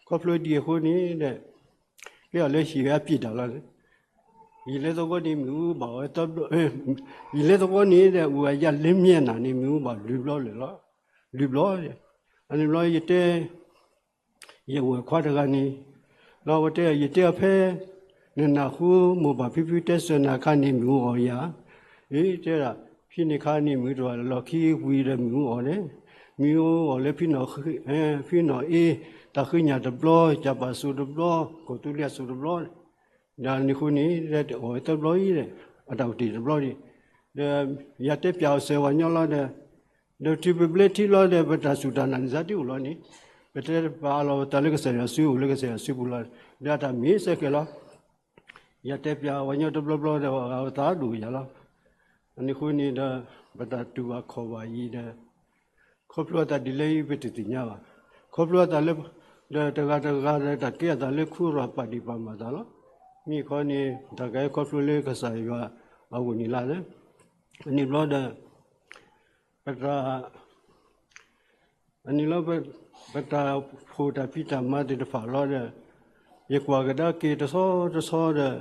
ခီဖျိဒ်အဃိန့ၣ်ဒီး ကဲအီၤလၢဟံၣ်ဝဲအပျံၤတၢ်လီၤ. ယလဲၤသဝီန့ၣ်မ့ၣ်အူဘၣ်ဝဲ ယလဲၤသဝီန့ၣ်ဒီး အိၣ်အယၤလၢမ့ၢ်နၤန့ၣ် မ့ၣ်အူဘၣ်လွံၢ်ဘျီလၢာ်လီၤ. လွံၢ်ဘျီ အန့ၣ်ဘျီယတဲ ယဝဲၢ်ခွါတဂၤန့ၣ် လီၤဝဲတဲ ယတဲအီၤဖဲ နနၢ်ဟူမိၢ်ပၢ်ဖံဖုတဲစၢၤနၤခါန့ၣ် မ့ၣ်အူအီၣ်ယၤ, အ့ တဲဒၣ် ဖဲန့ၣ်ခါန့ၣ် မ့ၢ်တဝဲလီၢ်ခံဝံၤဒီးမ့ၣ်အူအီၣ်န့ၣ်, မ့ၣ်အူအီၣ်လၢဖံနီၣ်, ဖံနီၣ်အ့ တၢ်ဃ့ညၣ်တဘျီ, ကၠၢ်ပာ်စိၤတဘျီ, ကီၢ်သူလ့ၤအစိၤတဘျီ, ဒီးန့ၣ်အဃိန့ၣ် အီၣ်ဝဲသၢဘျီအံၤဒီး အတၢ်အိၣ်တ့ၢ်တဘျီန့ၣ်, ဒီးယတဲပၠးအီၤစၢၤဝဲညီလီၤဒီး ဒီးတုၤပဘျဲထံလီၤဒီး ပတၢ်စူၢ်တၢ်နာ်န့ၣ် စးတအိၣ်လီၤန့ၣ်, ပတဲပာ်အလီၤပသးလၢကစၢ်ယွၤစုအိၣ်လၢကစၢ်ယွၤစုပူၤလီၤ, ဒီးအတၢ်မ့ၢ်ဆၢကဲၤလီၤ. ယတဲပၠးဝဲညီတဘျီဘျီဒီး အသးဒိၣ်ယၤလီၤ. အန့ၣ်အဃိန့ၣ်ဒီး ပတၢ်တူၢ်ဘၣ်ခီၣ်ဘၣ်အံၤဒီး ခီဖျိအသးဒ်လဲၣ်အံၤ ပတသ့ၣ်ညါဘၣ်. ခီဖျိအသးလၢ ဒီးတဂၤတဂၤဒီး တၢ်ကဲအသးလၢခူရၤပာ်ဒံးပာ်မၤသးလီၤ. မ့ၢ်ခီန့ၣ် တၢ်ကဲခီဖျိလၢကစၢ်ယွၤအဂီၢ်န့ၣ်လီၤ. အန့ၣ်ဘျီဒီး ပတၢ် အန့ၣ်လီၤ ပတၢ်ဖှိၣ်တၢ်ဖံးတၢ်မၤသ့ၣ်တဖၣ်လီၤဒီး ယကွၢ်ကဒါက့ၤတဆီတဆီဒီး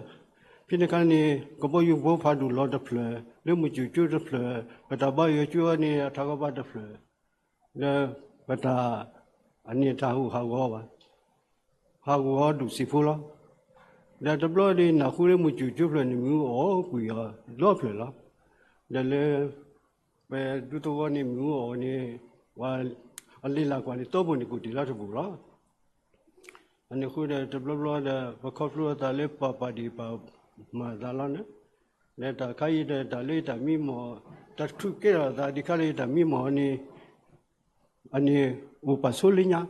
ဖဲန့ၣ်ခါန့ၣ် ကဘီယူၤဘိဖးဒိၣ်လီၤတဖျၢၣ် လၢမုၢ်ကူၣ်ကၠိတဖျၢၣ် ပတၢ်ဘါယွၤကၠိန့ၣ် အထးကီဘါတဖျၢၣ် ဒီးပတၢ် အန့ၣ်တၢ်ဟူးဟးဂီၤဘၣ် ဟးဂီၤဒူၣ်စံၣ်ဖိလီၤ. ဒီးတဘျီဒီးနၢ်ဟူလၢမုၢ်ကူၣ်ကၠိဖျၢၣ်န့ၣ် မ့ၣ်အူအီၣ်ကွံာ်အီၤဒီဖျၢၣ်လီၤ. ဒီးလၢ ပဒူသဝီန့ၣ်မ့ၣ်အူအီၣ်န့ၣ် အလံာ်လၢ်ကွၢ်န့ၣ် တီဘိန့ၣ် ကူၣ်တ့ၢ်လီၤတဘူၣ်လီၤ. န့ၣ်ဃိဒီး တဘျီဘျီဒီး ပခီဖျိအသးလၢပှၤပာ်ဒံးပာ်မၤအသးလီၤန့ၣ်, ဒီးတၢ်ခါအံၤဒီး တၢ်လၢယတၢ်မံမီၢ် တၢ်တထူၣ်ကဲထီၣ်အသးဒံးခါလၢယတၢ်မံမီၢ်န့ၣ် အန့ၣ် အိၣ်ပာ်ဆိလၢညါ,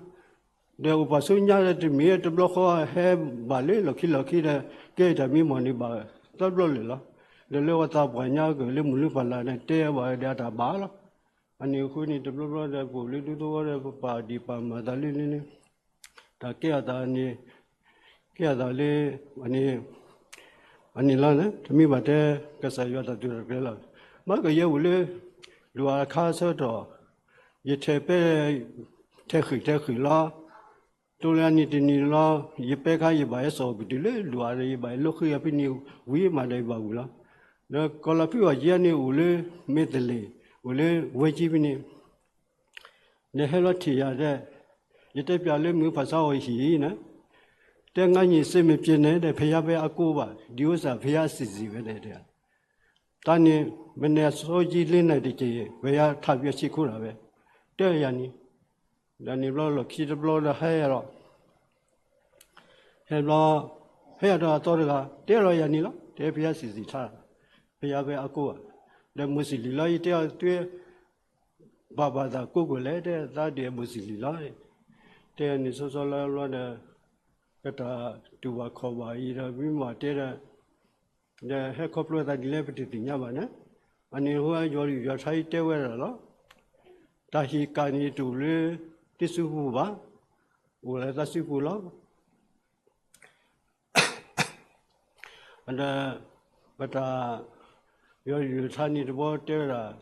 ဒီးအိၣ်ပာ်ဆိညါဒီး တမ့ၢ်တဘျီဃီဟဲဘၣ်လၢလီၢ်ခံလီၢ်ခံဒီး ကဲယတၢ်မံမီၢ်န့ၣ်ဘၣ်သၢဘျီလၢာ်လီၤ. ဒီးလၢပှၤသးပှၢ်ညါကလၢမုၢ်လၢပှၢ်လၢ်န့ၣ် တဲဘၣ်ဒီးအတၢ်ဘၣ်လီၤ. အန့ၣ်အဃိန့ၣ် တဘျီဘျီဒီး ပအိၣ်လၢဒူသဝီဒီး ပပာ်ဒံးပာ်မၤသးလၢန့ၣ်န့ၣ် တၢ်ကဲအသးန့ၣ် ကဲအသးလၢ အန့ၣ် အန့ၣ်လီၤန့ၣ် တမ့ၢ်ဘၣ်တဲ ကစၢ်ယွၤတၢ်တိာ်တၢ်ကျဲၤလီၤ. မ့ၢ်ကယဲၢ်အိၣ်လၢ ဒွးအခါဆၢကတီၢ် ယထဲးပဲ ထဲးဃံးထဲးဃံးလီၤ. တိလၢအနံၤတနံၤလီၤ ယပဲခါယဘၣ်ဟဲစိာ်ပတုၤလၢဒွးဒီး ယဘၣ်ဟဲလိဃံအဖဲန့ၣ် ဝံၤမးဒီးယဘၣ်ဝံၤလီၤ. ဒီးကီၤလၤဖုအီၤက့န့ၣ်အိၣ်လၢ မ့ၢ်သလ့ၣ် အိၣ်လၢဝဲကံဖဲန့ၣ် နဟဲလီၤထံၣ်ယၤဒဲး, ယတဲပၠးလၢမုၢ်ဖးဆါအီၤဟံၣ်အံၤန့ၣ်, တဲငါညီစ့မ့ၢ်ပျဲန့ၣ်ဒီး ဖဲယါဖဲအကိးဘၣ်, ဒ်အိၣ်စၢ်ဖဲယါစံးစံးဝဲဒဲး, တၢ်န့ၣ် မ့ၢ်နအစီကံလ့နၤတက့ၢ်, ဝဲယါထးပယီၤဆံးခိၣ်ဒၣ်ဝဲ, တဲယၤန့ၣ်, ဒီးန့ၣ်ဘျီလီၢ်ခံတဘျီဒီးဟဲယၤလီၤ ဟဲဘျီ, ဟဲယၤဒီးအသီတဂၤ တဲလီၤယၤန့ၣ်လီၤ, တဲဖဲယါစံးစံးထါ, ဖဲယါဖဲအကိးဘၣ်, ဒီးမိၢ်စံးလံၤလီၤ ယတဲအီၤသု ဘၣ်ဘၣ်သးကိးကွယ်လဲၣ် တဲသးဒ်အမိၢ်စံးလံၤလီၤ, တဲန့ၣ်စီစီလီၤဘျီဒီး, ကတၢ်တူၢ်ဘၣ်ခီၣ်ဘၣ်အံၤဒီး မ့ၢ်ဘၣ်တဲဒီး, ဒီးဟဲခီဖျိသးဒ်လဲၣ်ပတသ့ၣ်ညါဘၣ်န့ၣ်, အန့ၣ်ဟိယွၤယွၤထါအံၤတဲဝဲဒၣ်လီၤ, တၢ်ဟ့ၣ်ကၣ်န့ၣ်တအိၣ်လၢ တ့စုပူၤဘၣ်, အိၣ်လၢသးစုပူၤလီၤ. ဒီး ပတၢ် ယွၤယွၤထါန့ၣ်တဘျီတဲဝဲဒၣ်,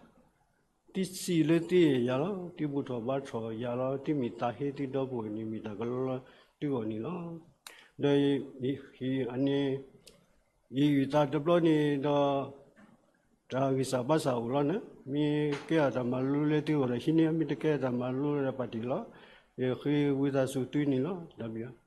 သုစံးလၢသုအဲၣ်ယၤလီၤ, သုဘူၣ်ထီၣ်ဘါထီၣ်ယၤလီၤ, သုမ့ၢ်သးဟ့သုဒီပုၢ်ဝဲၢ်န့ၣ် မ့ၢ်တၢ်ကလီလီၤသုဂီၢ်န့ၣ်လီၤ. ဒီး အန့ၣ် ယယုၢ်သးတဘျီန့ၣ်ဒီး တၢ်ဂံၢ်စၢ်ဘါစၢ်အိၣ်လီၤန့ၣ်, မ့ၢ်ကဲအတၢ်မၤလိလၢသုဂီၢ်ဒီးဟံးန့ၢ်, မ့ၢ်တကဲအတၢ်မၤလိဒီးပာ်တ့ၢ်လီၤ, ယဃ့ဝံသးစူၤသုန့ၣ်လီၤ. တၢ်ဘျုး